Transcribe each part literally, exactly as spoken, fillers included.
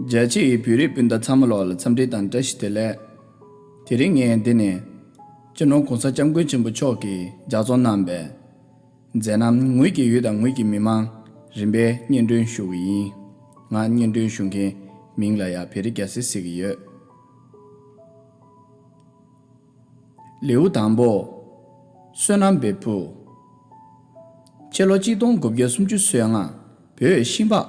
རྒྱ་ཆེའི་བོད་རིགས་སྤུན་ཟླ་ཚང་མ་ལོག་ལ་འཚམས་འདྲི་དང་བཀྲ་ཤིས་བདེ་ལེགས། དེ་རིང་ངས་འདི་ནས་སྤྱི་ནོར་གོང་ས་སྐྱབས་མགོན་ཆེན་པོ་མཆོག་གིས་ལྗགས་རྩོམ་གནང་བའི་མཛད་རྣམ་ངོས་ཀྱི་ཡུལ་དང་ངོས་ཀྱི་མི་མང་རིམ་པས་སྙན་སྒྲོན་ཞུ་གི་ཡིན། ང་སྙན་སྒྲོན་ཞུ་མཁན་མིང་ལ་ཡ་བེ་རི་རྒྱལ་སྲས་ཟེར་གྱི་ཡོད། ལེའུ་དང་པོ། བསོད་ནམས་འབེབས་ཕུག་ཕྱི་ལོ་གཅིག་སྟོང་དགུ་བརྒྱ་སུམ་ཅུ་སོ་ལྔ། བོད་ཤིང་ཕག་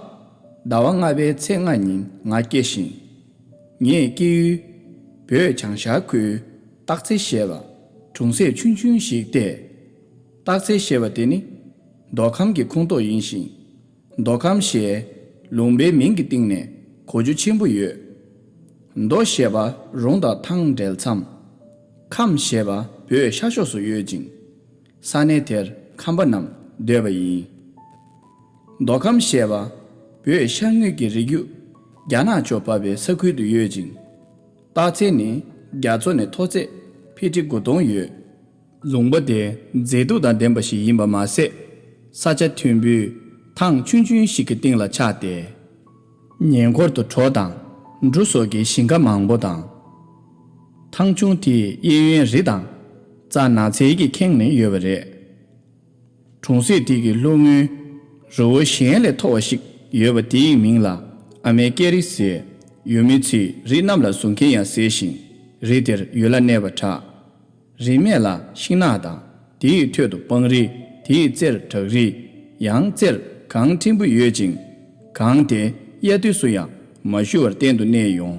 ཟླ་བ་ལྔ་པའི་ཚེས་ལྔ་ཉིན་ང་སྐྱེས་ཤིང་། ངའི་སྐྱེས་ཡུལ་བོད་བྱང་ཤར་ཁུལ་སྟག་རྩེ་ཞེས་པ་གྲོང་གསེབ་ཆུང་ཆུང་ཞིག་སྟེ། སྟག་རྩེ་ཞེས་པ་དེ་ནི་མདོ་ཁམས་ཀྱི་ཁོངས་གཏོགས་ཡིན་ཞིང་། མདོ་ཁམས་ཞེས་ལུང་པའི་མིང་གི་སྟེང་ནས་གོ་རྒྱུ་ཆེན་པོ་ཡོད། མདོ་ཞེས་པ་རོང་དང་ཐང་འབྲེལ་མཚམས། ཁམས་ཞེས་པ་བོད་ཤར་ཕྱོགས་སུ་ཡོད་ཅིང་། ས་གནས་དེར་ཁམས་པ་རྣམས་སྡོད་པ་ཡིན། མདོ་ཁམས་ཞེས་པ་བོད་ཤར་ངོས་ཀྱི་རི་རྒྱུད་རྒྱ་ནག་ཕྱོགས་བབས་པའི་ས་ཁུལ་དུ་ཡོད་ཅིང་། སྟག་རྩེ་ནི་རྒྱ་མཚོ་ནས་མཐོ་ཚད་ཕི་ཊི་དགུ་སྟོང་ཡོད། ལུང་པ་དེ་མཛེས་སྡུག་དང་ལྡན་པ་ཞིག་ཡིན་པ་མ་ཟད། ས་ཆ་མཐོན་པོའི་ཐང་ཆུང་ཆུང་ཞིག་གི་སྟེང་ལ་ཆགས་ཏེ། ཉེ་འཁོར་དུ་གྲོ་དང་འབྲུ་སོགས་ཀྱི་ཞིང་ཁ་མང་པོ་དང་། ཐང་ཆུང་དེའི་གཡས་གཡོན་རི་དང་རྩྭ་ནགས་ཚལ་གྱིས་ཁེངས་ནས་ཡོད་པ་རེད། གྲོང་གསེབ་དེ་གི་ལྷོ་ངོས་རི་བོ་གཞན་ལས་མཐོ་བ་ཞིག་ཡོད་པ་དེའི་མིང་ལ་ཨ་མའི་སྐྱེས་རི་ཟེར། ཡུལ་མི་ཚོས་རི་གནམ་ལ་བཟུང་མཁན་ཡང་ཟེར་ཞིང་། རི་དེར་ཡུལ་ལྷ་གནས་པ་གྲགས། རིས་མེད་ལ་ཤིང་ནགས་དང་། དེའི་ཁྲོད་དུ་སྤང་རི། དེའི་རྩེར་བྲག་རི། ཡང་རྩེར་གངས་ཕྲན་བུ་ཡོད་ཅིང་། གངས་དེ་དབྱར་དུས་སུ་ཡང་མ་ཞུ་བར་གཏན་དུ་གནས་ཡོང་།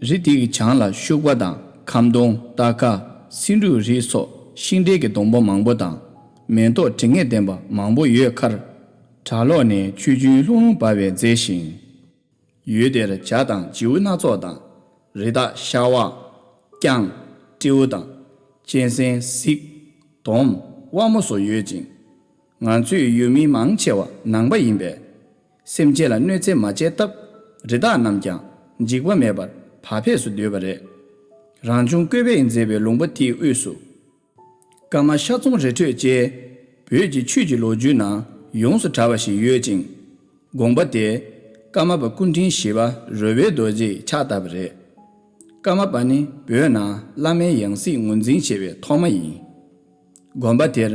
རི་དེའི་བྱང་ལ་ཤུག་པ་དང་ཁམ་སྡོང་། སྟར་ཁ། སེ་འབྲུ་རིགས་སོགས་ཤིང་འབྲས་ཀྱི་སྡོང་པོ་མང་པོ་དང་། མེ་ཏོག་དྲི་ངད་ལྡན་པ་མང་པོ་ཡོད་ཁར། བྲག་ལོགས་ནས་ཆུ་རྒྱུན་ལྷུང་ལྷུང་འབབ་པས་མཛེས་ཤིང་། ཡུལ་དེར་བྱ་དང་བྱིའུ་སྣ་ཚོགས་དང་། རི་དྭགས་ཤ་བ། རྐྱང་། སྤྲེའུ་དང་། གཅན་གཟན། གཟིག། དོམ། དབའ་མོ་སོགས་ཡོད་ཅིང་། ང་ཚོའི་ཡུལ་མི་མང་ཆེ་བ་ནང་པ་ཡིན་པས། སེམས་ཅན་ལ་གནོད་འཚེ་མ་བྱས་སྟབས། རི་དྭགས་རྣམས་ཀྱང་འཇིགས་པ་མེད་པར་བག་ཕེབས་སུ་སྡོད་པ་རེད། རང་བྱུང་བཀོད་པས་མཛེས་པའི་ལུང་པ་དེའི་དབུས་སུ། ཀརྨ་ཤ་ཚོང་རི་ཁྲོད་ཅེས་བོད་ཀྱི་ཆོས་ཀྱི་ལོ་རྒྱུས་ནང་ཡོངས་སུ་གྲགས་པ་ཞིག་ཡོད་ཅིང་། དགོན་པ་དེ་ཀརྨ་པ་སྐུ་ཕྲེང་བཞི་པ་རོལ་པའི་རྡོ་རྗེས་ཕྱག་བཏབ་པ་རེད། ཀརྨ་པ་ནི་བོད་ནང་བླ་མའི་ཡང་སྲིད་ངོས་འཛིན་བྱས་པའི་ཐོག་མ་ཡིན། དགོན་པ་དེར་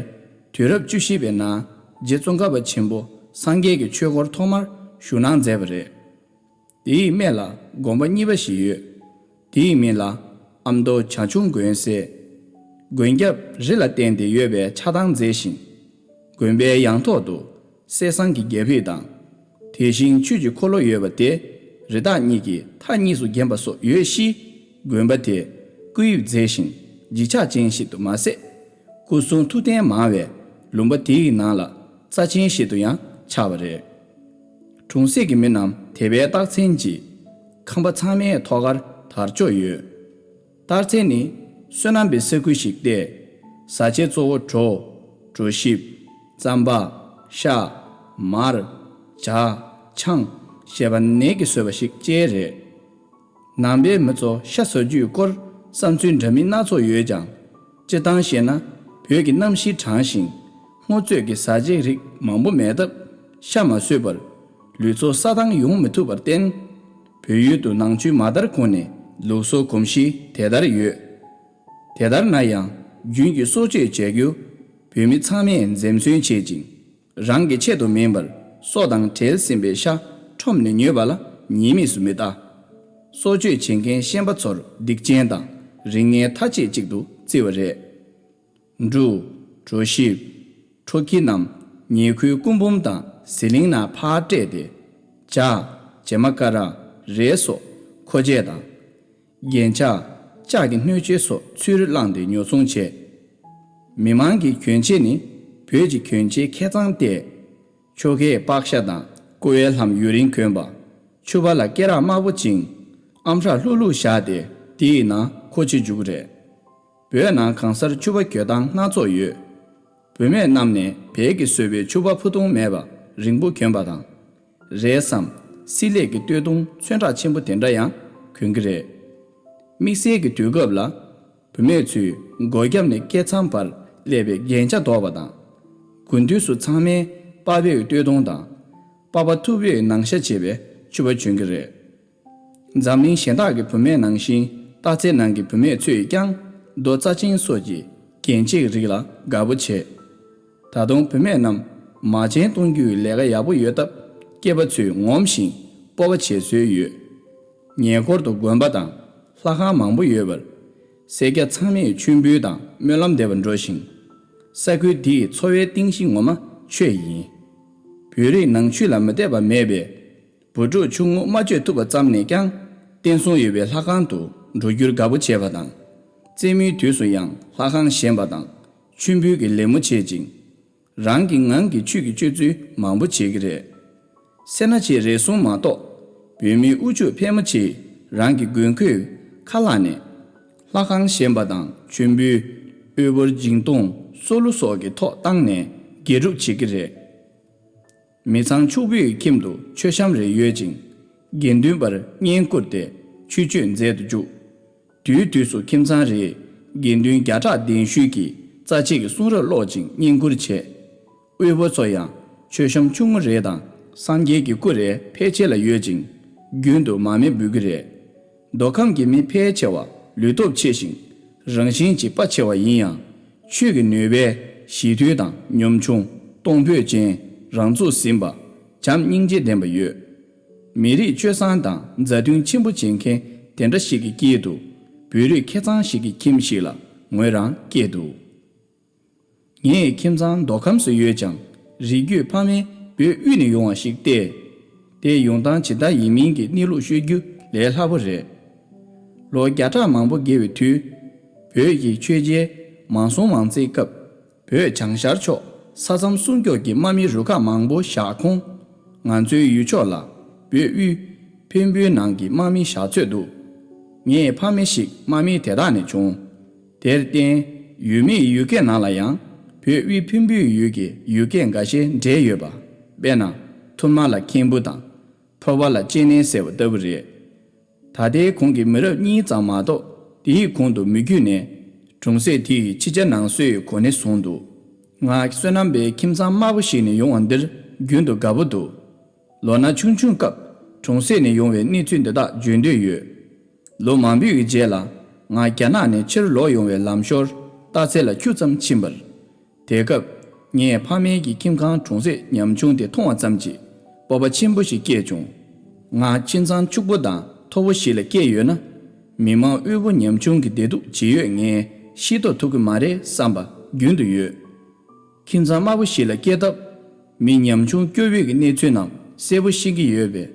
དུས་རབས་བཅུ་བཞི་པའི་ནང་རྗེ་ཙོང་ཁ་པ་ཆེན་པོ་སངས་རྒྱས་ཀྱི་ཆོས་སྐོར་ཐོག་མར་ཞུ་གནང་མཛད་པ་རེད། དེའི་སྨད་ལ་དགོན་པ་གཉིས་པ་ཞིག་ཡོད། དེའི་མིང་ལ་ཨ་མདོ་བྱ་ཁྱུང་དགོན་ཟེར། དགོན་རྒྱབ་རི་ལ་བརྟེན་ཏེ་ཡོད་པས་ཆགས་སྡང་མཛེས་ཤིང་། དགོན་པའི་ཡང་ཐོག་ཏུ་གསེར་ཟངས་ཀྱི་རྒྱ་ཕིབས་དང་། དེ་བཞིན་ཆོས་ཀྱི་འཁོར་ལོ་ཡོད་པ་དེ་རི་དྭགས་གཉིས་ཀྱིས་མཐའ་གཉིས་སུ་བརྒྱན་པ་སོགས་ཡོད་གཤིས། དགོན་པ་དེ་སྐུ་དབྱིབས་མཛེས་ཤིང་བརྗིད་ཆགས་ཅན་ཞིག་ཏུ་མ་ཟད། སྐུ་གསུང་ཐུགས་རྟེན་མང་བས་ལུང་པ་དེའི་ནང་ལ་རྩ་ཆེན་ཞིག་ཏུ་ཡང་ཆགས་པ་རེད། གྲོང་གསེབ་ཀྱི་མི་རྣམས་དད་པའི་རྟགས་མཚན་གྱིས་ཁམས་པ་ཚང་མའི་ཐོག་ཁར་དར་ལྕོག་ཡོད། སྟག་རྩེ་ནི་བསོད་ནམས་པའི་ས་ཁུལ་ཞིག་སྟེ། བཟའ་བཅའི་གཙོ་བོ་གྲོ། གྲོ་ཞིབ། རྩམ་པ། ཤ། མར། ཇ། ཆང་ཞེས་པ་ནས་ཀྱིས་བཟོས་པ་ཞིག་བཅས་རེད། ནང་པའི་མི་ཚོ་ཤ་ཟ་རྒྱུའི་སྐོར་བསམ་ཚུལ་འདྲ་མིན་སྣ་ཚོགས་ཡོད་ཀྱང་། སྤྱིར་བཏང་བཤད་ན་བོད་ཀྱི་གནམ་གཤིས་གྲང་ཞིང་སྔོ་ཚོད་ཀྱི་བཟའ་བཅའི་རིགས་མང་པོ་མེད་སྟབས་ཤ་མ་ཟོས་པར་ལུས་ཚོ་བསགས་སྟངས་ཡོང་མི་ཐུབ་པར་བརྟེན། བོད་ཡུལ་དུ་ནང་ཆོས་མ་དར་གོང་ནས་ལུགས་སྲོལ་གོམས་གཤིས་དེ་ལྟར་ཡོད། དེ་ལྟར་ན་ཡང་རྒྱུན་གྱི་སྲོག་གཅོད་བྱ་རྒྱུ་བོད་མི་ཚང་མས་འཛེམ་ཟོན་བྱེད་ཅིང་། རང་གི་ཆེད་དུ་མིན་པར་སྲོག་དང་བྲལ་ཟིན་པའི་ཤ་ཁྲོམ་ནས་ཉོས་པ་ལ་ཉེས་དམིགས་སུ་མི་ལྟ། སྲོག་གཅོད་བྱེད་མཁན་ཤན་པ་ཚོར་སྡིག་ཅན་དང་རིགས་ངན་མཐའ་བཅད་ཅིག་ཏུ་བརྩི་བ་རེད། འབྲུ། གྲོ་ཞིབ། ཁྲོ་ཁྱི་རྣམས་ཉེ་ཁུལ་སྐུ་འབུམ་དང་ཟི་ལིང་ནང་ཕར་སྤྲད་དེ། ཇ། བྱེ་མ་ཀ་ར། རས་སོགས་མཁོ་ཆས་དང་། རྒྱན་ཆ། ལྕགས་ཀྱི་སྣོད་ཆས་སོགས་ཚུར་བླངས་ཏེ་ཉོ་ཚོང་བྱས། མི་མང་གི་གྱོན་ཆས་ནི་བོད་ཀྱི་གྱོན་ཆས་ཁེ་གཙང་སྟེ། ཆོ་གའི་པགས་ཤ་དང་ཀོ་བའི་ལྷམ་ཡུ་རིང་གྱོན་པ། ཕྱུ་པ་ལ་སྐེ་རགས་དམར་པོ་བཅིངས། ཨམ་ཧྲག་ལྷུག་ལྷུག་བཞག་སྟེ་དེའི་ནང་མཁོ་ཆས་འཇུག་གི་རེད། བོད་ནང་གང་སར་ཕྱུ་པ་གྱོན་སྟངས་སྣ་ཚོགས་ཡོད། བུད་མེད་རྣམས་ནས་བལ་གྱིས་བཟོས་པའི་ཕྱུ་པ་ཕུ་ཐུང་མེད་པ་རིང་པོ་གྱོན་པ་དང་། རས་སམ་སིལ་ལས་ཀྱི་སྟོད་ཐུང་ཚོན་ཁྲ་ཆེན་པོ་དེ་འདྲ་ཡང་གྱོན་གྱི་རེད། དམིགས་བསལ་གྱི་དུས་སྐབས་ལ། བུད་མེད་ཚོས་སྒོ་རྒྱབ་ནས་སྐེ་མཚམས་བར་སླེབས་པའི་རྒྱན་ཆ་འདོགས་པ་དང་། དགུན་དུས་སུ་ཚང་མས་པགས་པའི་སྟོད་ཐུང་དང་། པགས་པ་མཐུག་པོའི་ནང་ཤ་བྱེད་པའི་ཕྱུ་པ་གྱོན་གྱི་རེད། འཛམ་གླིང་གཞན་དག་གི་བུད་མེད་ནང་བཞིན་སྟག་འཚེར་ནང་གི་བུད་མེད་ཚོས་ཀྱང་རྡོ་རྩ་ཅན་སོགས་ཀྱི་རྒྱན་ཆས་རིགས་ལ་དགའ་པོ་བྱེད། ད་དུང་བུད་མེད་རྣམས་མ་བྱན་གཏོང་རྒྱུའི་ལས་ཀ་ཡག་པོ་ཡོད་སྟབས། སྐྱེས་པ་ཚོས་ངོམ་ཞིང་སྤོབས་པ་བྱེད་སྲོལ་ཡོད། ཉེ་འཁོར་དུ་དགོན་པ་དང་ལྷ་ཁང་མང་པོ་ཡོད་པར། སེར་སྐྱ་ཚང་མས་མཆོད་འབུལ་དང་སྨོན་ལམ་འདེབས་པར་འགྲོ་ཞིང་། ས་ཁུལ་འདིའི་འཚོ་བའི་རྟེན་གཞི་ངོ་མ་ཆོས་ཡིན། བོད་རིགས་ནང་ཆོས་ལ་མི་དད་པ་མེད་པས། བུ་ཕྲུག་ཆུང་ངུ་མ་བཅོས་ཐུབ་པ་ཙམ་ནས་ཀྱང་བསྟན་སྲུང་ཡོད་པའི་ལྷ་ཁང་དུ་འགྲོ་རྒྱུར་དགའ་པོ་བྱེད་པ་དང་། རྩེད་མོའི་དུས་སུ་ཡང་ལྷ་ཁང་བཞེངས་པ་དང་མཆོད་འབུལ་གྱི་ལད་མོ་བྱེད་ཅིང་། རང་གི་ངང་གིས་ཆོས་ཀྱི་སྤྱོད་ཚུལ་མང་པོ་བྱེད་ཀྱི་རེད། སེར་སྣ་ཆེ་རེ་ཟུང་མ་གཏོགས། བོད་མིའི་དབུལ་ཕྱུག་ཕལ་མོ་ཆེས་རང་གི་དགོས་མཁོའི་ཁ་ལག་ནས་ལྷ་ཁང་བཞེངས་པ་དང་མཆོད་འབུལ། དབུལ་པོར་སྦྱིན་གཏོང་། སྲོག་བླུ་སོགས་ཀྱི་ཐོག་བཏང་ནས་དགེ་སྒྲུབ་བྱེད་ཀྱི་རེད། མི་ཚང་ཕྱུག་པོའི་ཁྱིམ་དུ་མཆོད་བཤམས་རེ་ཡོད་ཅིང་། དགེ་འདུན་པར་བསྙེན་བཀུར་ཏེ་ཆོས་སྤྱོད་མཛད་དུ་བཅུག་དུས་དུས་སུ་ཁྱིམ་ཚང་རེའི་དགེ་འདུན་བརྒྱ་ཕྲག་གདན་ཞུས་ཀྱིས་རྩ་ཆེ་གི་གསུང་རབ་ཀློག་ཅིང་བསྙེན་བཀུར་བྱས། དབུལ་པོ་ཚོ་ཡང་མཆོད་བཤམས་ཆུང་ངུ་རེ་དང་སངས་རྒྱས་ཀྱི་སྐུ་རེ་ཕལ་ཆེ་ལ་ཡོད་ཅིང་། རྒྱུན་དུ་མར་མེ་འབུལ་གྱི་རེད། མདོ་ཁམས་ཀྱི་མི་ཕལ་ཆེ་བ་ལུས་སྟོབས་ཆེ་ཞིང་རང་བཞིན་གྱིས་དཔའ་ཆེ་བ་ཡིན་ཡང་། ཆོས་ཀྱི་ནུས་པས་ཞི་དུལ་དང་ཉམ་ཆུང་། གཏོང་ཕོད་ཅན། རང་ཚུགས་ཟིན་པ། བྱམས་སྙིང་རྗེ་ལྡན་པ་ཡོད། མི་རིགས་སྤྱོད་བཟང་དང་མཛའ་མཐུན་ཆེན་པོ་བྱེད་མཁན་དེ་འདྲ་ཞིག་གི་དཀྱིལ་དུ། བོད་རིགས་ཁེ་གཙང་ཞིག་གི་ཁྱིམ་ཞིག་ལ་ངོས་རང་སྐྱེས་འདུག་ངའི་ཁྱིམ་ཚང་མདོ་ཁམས་སུ་ཡོད་ཀྱང་། རིགས་རྒྱུད་ཕ་མས་བོད་དབུས་ནས་ཡོང་བ་ཞིག་སྟེ། དེའི་ཡོང་སྟངས་ཇི་ལྟར་ཡིན་མིན་གྱི་གནས་ལུགས་ཤོད་རྒྱུ་ལས་སླ་པོ་རེད། ལོ་བརྒྱ་ཕྲག་མང་པོ་འགོར་བའི་དུས། བོད་ཀྱི་ཆོས་རྒྱལ་མང་སྲོང་མང་བཙན་སྐབས། བོད་བྱང་ཤར་ཕྱོགས་ས་མཚམས་སྲུང་སྐྱོབ་ཀྱི་དམག་མི་རུ་ཁག་མང་པོ་བཞག་ཁོངས། ང་ཚོའི་ཡུལ་ཕྱོགས་ལ་བོད་དབུས་འཕན་པོའི་ནང་གི་དམག་མི་བཞག་ཚོད་འདུག་ངའི་ཕ་མེས་ཤིག་དམག་མི་དེ་དག་ནས་བྱུང་། དེར་བརྟེན། ཡུལ་མིའི་ཡུལ་སྐད་ནང་ལ་ཡང་བོད་དབུས་འཕན་པོའི་ཡུལ་གྱི་ཡུལ་སྐད་འགའ་ཤས་འདྲེས་ཡོད་པ། དཔེར་ན། ཐུར་མ་ལ་མཁན་པོ་དང་། ཕོར་པ་ལ་ལྕེ་ནན་ཟེར་བ་ལྟ་བུ་རེད། ད་ལྟའི་གོང་གི་མི་རབས་གཉིས་ཙམ་མ་གཏོགས་དེའི་གོང་དུ་མི་རྒྱུད་ནས་གྲོང་གསེབ་དེ་ཡི་ཕྱི་རྒྱལ་ནང་གསོའི་གོ་གནས་བཟུང་འདུག་ང་བསོད་ནམས་པའི་ཁྱིམ་ཚང་དམའ་པོ་ཞིག་ནས་ཡོང་བ་འདིར་རྒྱུན་དུ་དགའ་པོ་འདུག་ལོ་ན་ཆུང་ཆུང་སྐབས་གྲོང་གསེབ་ནས་ཡོང་བའི་གནས་ཚུལ་འདི་དག་བརྗོད་འདོད་ཡོད། ལོ་མང་པོའི་རྗེས་ལ་ང་རྒྱ་ནག་ནས་ཕྱིར་ལོག་ཡོང་བའི་ལམ་ཞོར་སྟག་འཚེར་ལ་ཁྱུག་ཙམ་ཕྱིན་པར། དེ་སྐབས་ངའི་ཕ་མེས་ཀྱི་ཁྱིམ་ཁང་གྲོང་གསེབ་ཉམ་ཆུང་དེ་མཐོང་བ་ཙམ་གྱིས་སྤོབས་པ་ཆེན་པོ་ཞིག་སྐྱེས་བྱུང་། ང་ཁྱིམ་ཚང་ཕྱུག་པོ་དང་མཐོ་པོ་ཞིག་ལ་སྐྱེས་ཡོད་ན། མི་མང་དབུལ་པོ་ཉམ་ཆུང་གི་བདེ་སྡུག་ཇི་ཡོད་ངས་ཤེས་རྟོགས་ཐུབ་ཀྱི་མ་རེད་བསམ་པ་རྒྱུན་དུ་ཡོད། ཁྱིམ་ཚང་དམའ་པོ་ཞིག་ལ་སྐྱེས་སྟབས། མི་ཉམ་ཆུང་སྐྱོ་བོའི་གནས་ཚུལ་རྣམས་གསལ་པོ་ཤེས་ཀྱི་ཡོད་པས།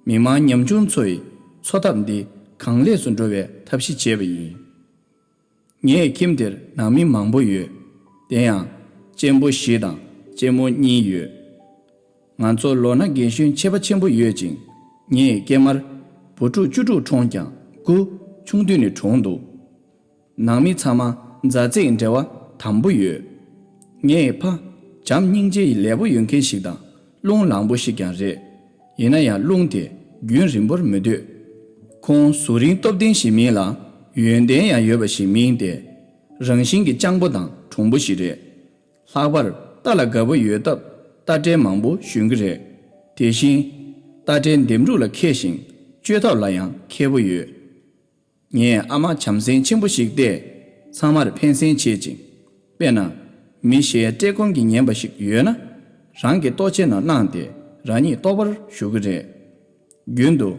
མི་མང་ཉམ་ཆུང་ཚོ་ཡི་འཚོ་ཐབས་འདི་གང་ལེགས་སུ་འགྲོ་བའི་ཐབས་ཤེས་བྱས་པ་ཡིན། ངའི་ཁྱིམ་དེར་ནང་མི་མང་པོ་ཡོད། དེ་ཡང་གཅེན་པོ་བཞི་དང་གཅེན་མོ་གཉིས་ཡོད། ང་ཚོ་ལོ་ན་རྒན་གཞོན་ཁྱད་པར་ཆེན་པོ་ཡོད་ཅིང་། ངས་སྐྱེས་མར་བུ་ཕྲུག་བཅུ་དྲུག་འཁྲུངས་ཀྱང་སྐུ་ཆུང་དུས་ནས་གྲོངས་འདུག་ནང་མི་ཚང་མ་མཛའ་བརྩེའི་འབྲེལ་བ་དམ་པོ་ཡོད། ངའི་ཕ་བྱམས་སྙིང་རྗེ་ཡི་ལེགས་པོ་ཡོད་མཁན་ཞིག་དང་རླུང་ལངས་པོ་ཞིག་ཀྱང་རེད། ཡིན་ན་ཡང་རླུང་དེ་རྒྱུན་རིང་པོར་མི་སྡོད། ཁོང་གཟུགས་རིང་སྟོབས་ལྡན་ཞིག་མིན་ལ་ཡོན་ཏན་ཡང་ཡོད་པ་ཞིག་མིན་ཏེ། རང་བཞིན་གྱིས་སྤྱང་པོ་དང་གྲུང་པོ་ཞིག་རེད། ལྷག་པར་རྟ་ལ་དགའ་པོ་ཡོད་སྟབས་རྟ་དྲེལ་མང་པོ་ཞོན་གྱི་རེད། དེ་བཞིན། རྟ་དྲེལ་འདེམས་སྒྲུག་ལ་མཁས་ཤིང་བཅོས་ཐབས་ལ་ཡང་མཁས་པོ་ཡོད། ངའི་ཨ་མ་བྱམས་སེམས་ཆེན་པོ་ཞིག་སྟེ། ཚང་མར་ཕན་སེམས་བྱེད་ཅིང་། དཔེར་ན། མི་གཞན་བཀྲེས་སྐོམ་གྱིས་ཉེན་པ་ཞིག་ཡོད་ན། རང་གི་ལྟོ་ཆས་ནང་བླངས་ཏེ་རང་ཉིད་ལྟོ་བར་ཞུ་གི་རེད། རྒྱུན་དུ་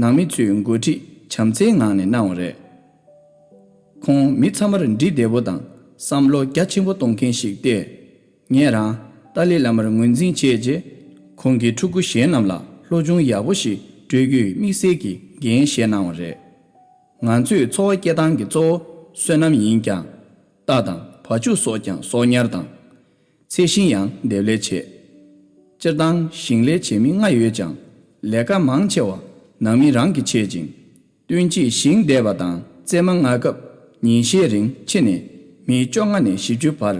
ནང་མི་ཚོའི་འགོ་ཁྲིད་བྱམས་བརྩེའི་ངང་ནས་གནང་བ་རེད། ཁོང་མི་ཚང་མར་འདྲིས་བདེ་པོ་དང་བསམ་བློ་རྒྱ་ཆེན་པོ་གཏོང་མཁན་ཞིག་སྟེ། ངས་རང་ཏཱ་ལའི་བླ་མར་ངོས་འཛིན་བྱས་རྗེས། ཁོང་གིས་ཕྲུ་གུ་གཞན་རྣམས་ལ་སློབ་སྦྱོང་ཡག་པོ་ཞིག་སྤྲོད་རྒྱུའི་དམིགས་བསལ་གྱི་འགན་བཞེས་གནང་བ་རེད། ང་ཚོའི་འཚོ་བ་སྐྱེལ་སྟངས་ཀྱི་གཙོ་བོ་བསོད་ནམས་ཡིན་ཀྱང་། རྟ་དང་བ་ཕྱུགས་སོགས་ཀྱང་གསོག་ཉར་དང་། ཚལ་ཞིང་ཡང་འདེབས་ལས་བྱེད། སྤྱིར་བཏང་ཞིང་ལས་བྱེད་མི་ལྔ་ཡོད་ཀྱང་། ལས་ཀ་མང་ཆེ་བ་ནང་མི་རང་གིས་བྱེད་ཅིང་། སྟོན་དཔྱིད་ཞིང་འདེབས་པ་དང་བཙས་མ་རྔ་སྐབས་ཉིན་ཤས་རིང་ཕྱི་ནས་མི་བཅོ་ལྔ་ནས་བཞི་བཅུ་བར་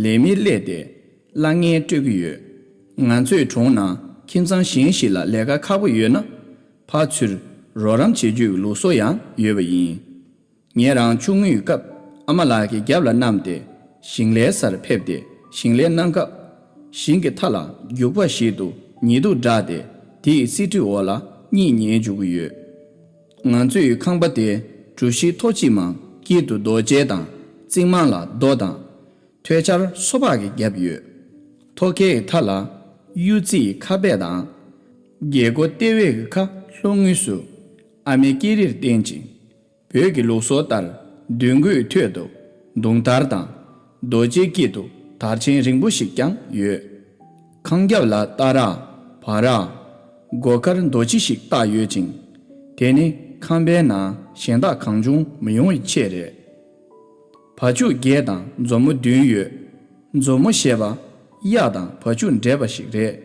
ལས་མི་སླེབས་ཏེ་གླ་རྔན་སྤྲོད་ཀྱི་ཡོད། ང་ཚོའི་གྲོང་ནང་ཁྱིམ་ཚང་གཞན་ཞིག་ལ་ལས་ཀ་ཁག་པོ་ཡོད་ན། ཕར་ཚུར་རོགས་རམ་བྱེད་རྒྱུའི་ལུགས་སྲོལ་ཡང་ཡོད་པ་ཡིན། ངས་རང་ཆུང་ངུའི་སྐབས་ཨ་མ་ལགས་ཀྱི་རྒྱབ་ལ་བསྣམས་ཏེ་ཞིང་ལས་སར་ཕེབས་ཏེ་ཞིང་ལས་གནང་སྐབས། ཞིང་གི་མཐའ་ལ་རྒྱུག་པ་ཞིག་ཏུ་ཉི་གདུགས་བསྒྲགས་ཏེ་དེའི་བསིལ་དྲོད་འོག་ལ་གཉིད་ཉལ་འཇུག་གི་ཡོད། ང་ཚོའི་ཁང་པ་དེ་གྲུ་བཞི་ཐོག་གཅིག་མ་དཀྱིལ་དུ་རྡོ་གཅལ་དང་རྩིག་མང་ལ་རྡོ་དང་། ཐོད་ཆར་སོ་ཕག་གིས་བརྒྱབ་ཡོད། ཐོག་ཁའི་མཐའ་ལ་གཡུ་རྩིའི་ཁ་བེག་དང་། རྒྱལ་སྒོ་ལྟེ་བའི་ཁ་ལྷོ་ངོས་སུ་ཨ་མའི་སྐྱེས་རིར་བརྟེན་ཅིང་། བོད་ཀྱི་ལུགས་སྲོལ་ལྟར་མདུན་སྒོའི་ཐོད་དུ་མདུང་དར་དང་། རྡོ་གཅལ་དཀྱིལ་དུ་དར་ཆེན་རིང་པོ་ཞིག་ཀྱང་ཡོད། ཁང་རྒྱབ་ལ་སྟ་ར། བ་ར། སྒོ་ཁར་རྡོ་ཆས་ཤིག་བཏགས་ཡོད་ཅིང་། དེ་ནི་ཁང་པའི་ནང་གཞན་དག་གང་བྱུང་མི་ཡོང་བའི་ཆེད་རེད། བ་ཕྱུགས་བརྒྱད་དང་མཛོ་མོ་བདུན་ཡོད། མཛོ་མོ་ཞེས་པ་གཡག་དང་བ་ཕྱུགས་འདྲེས་པ་ཞིག་རེད།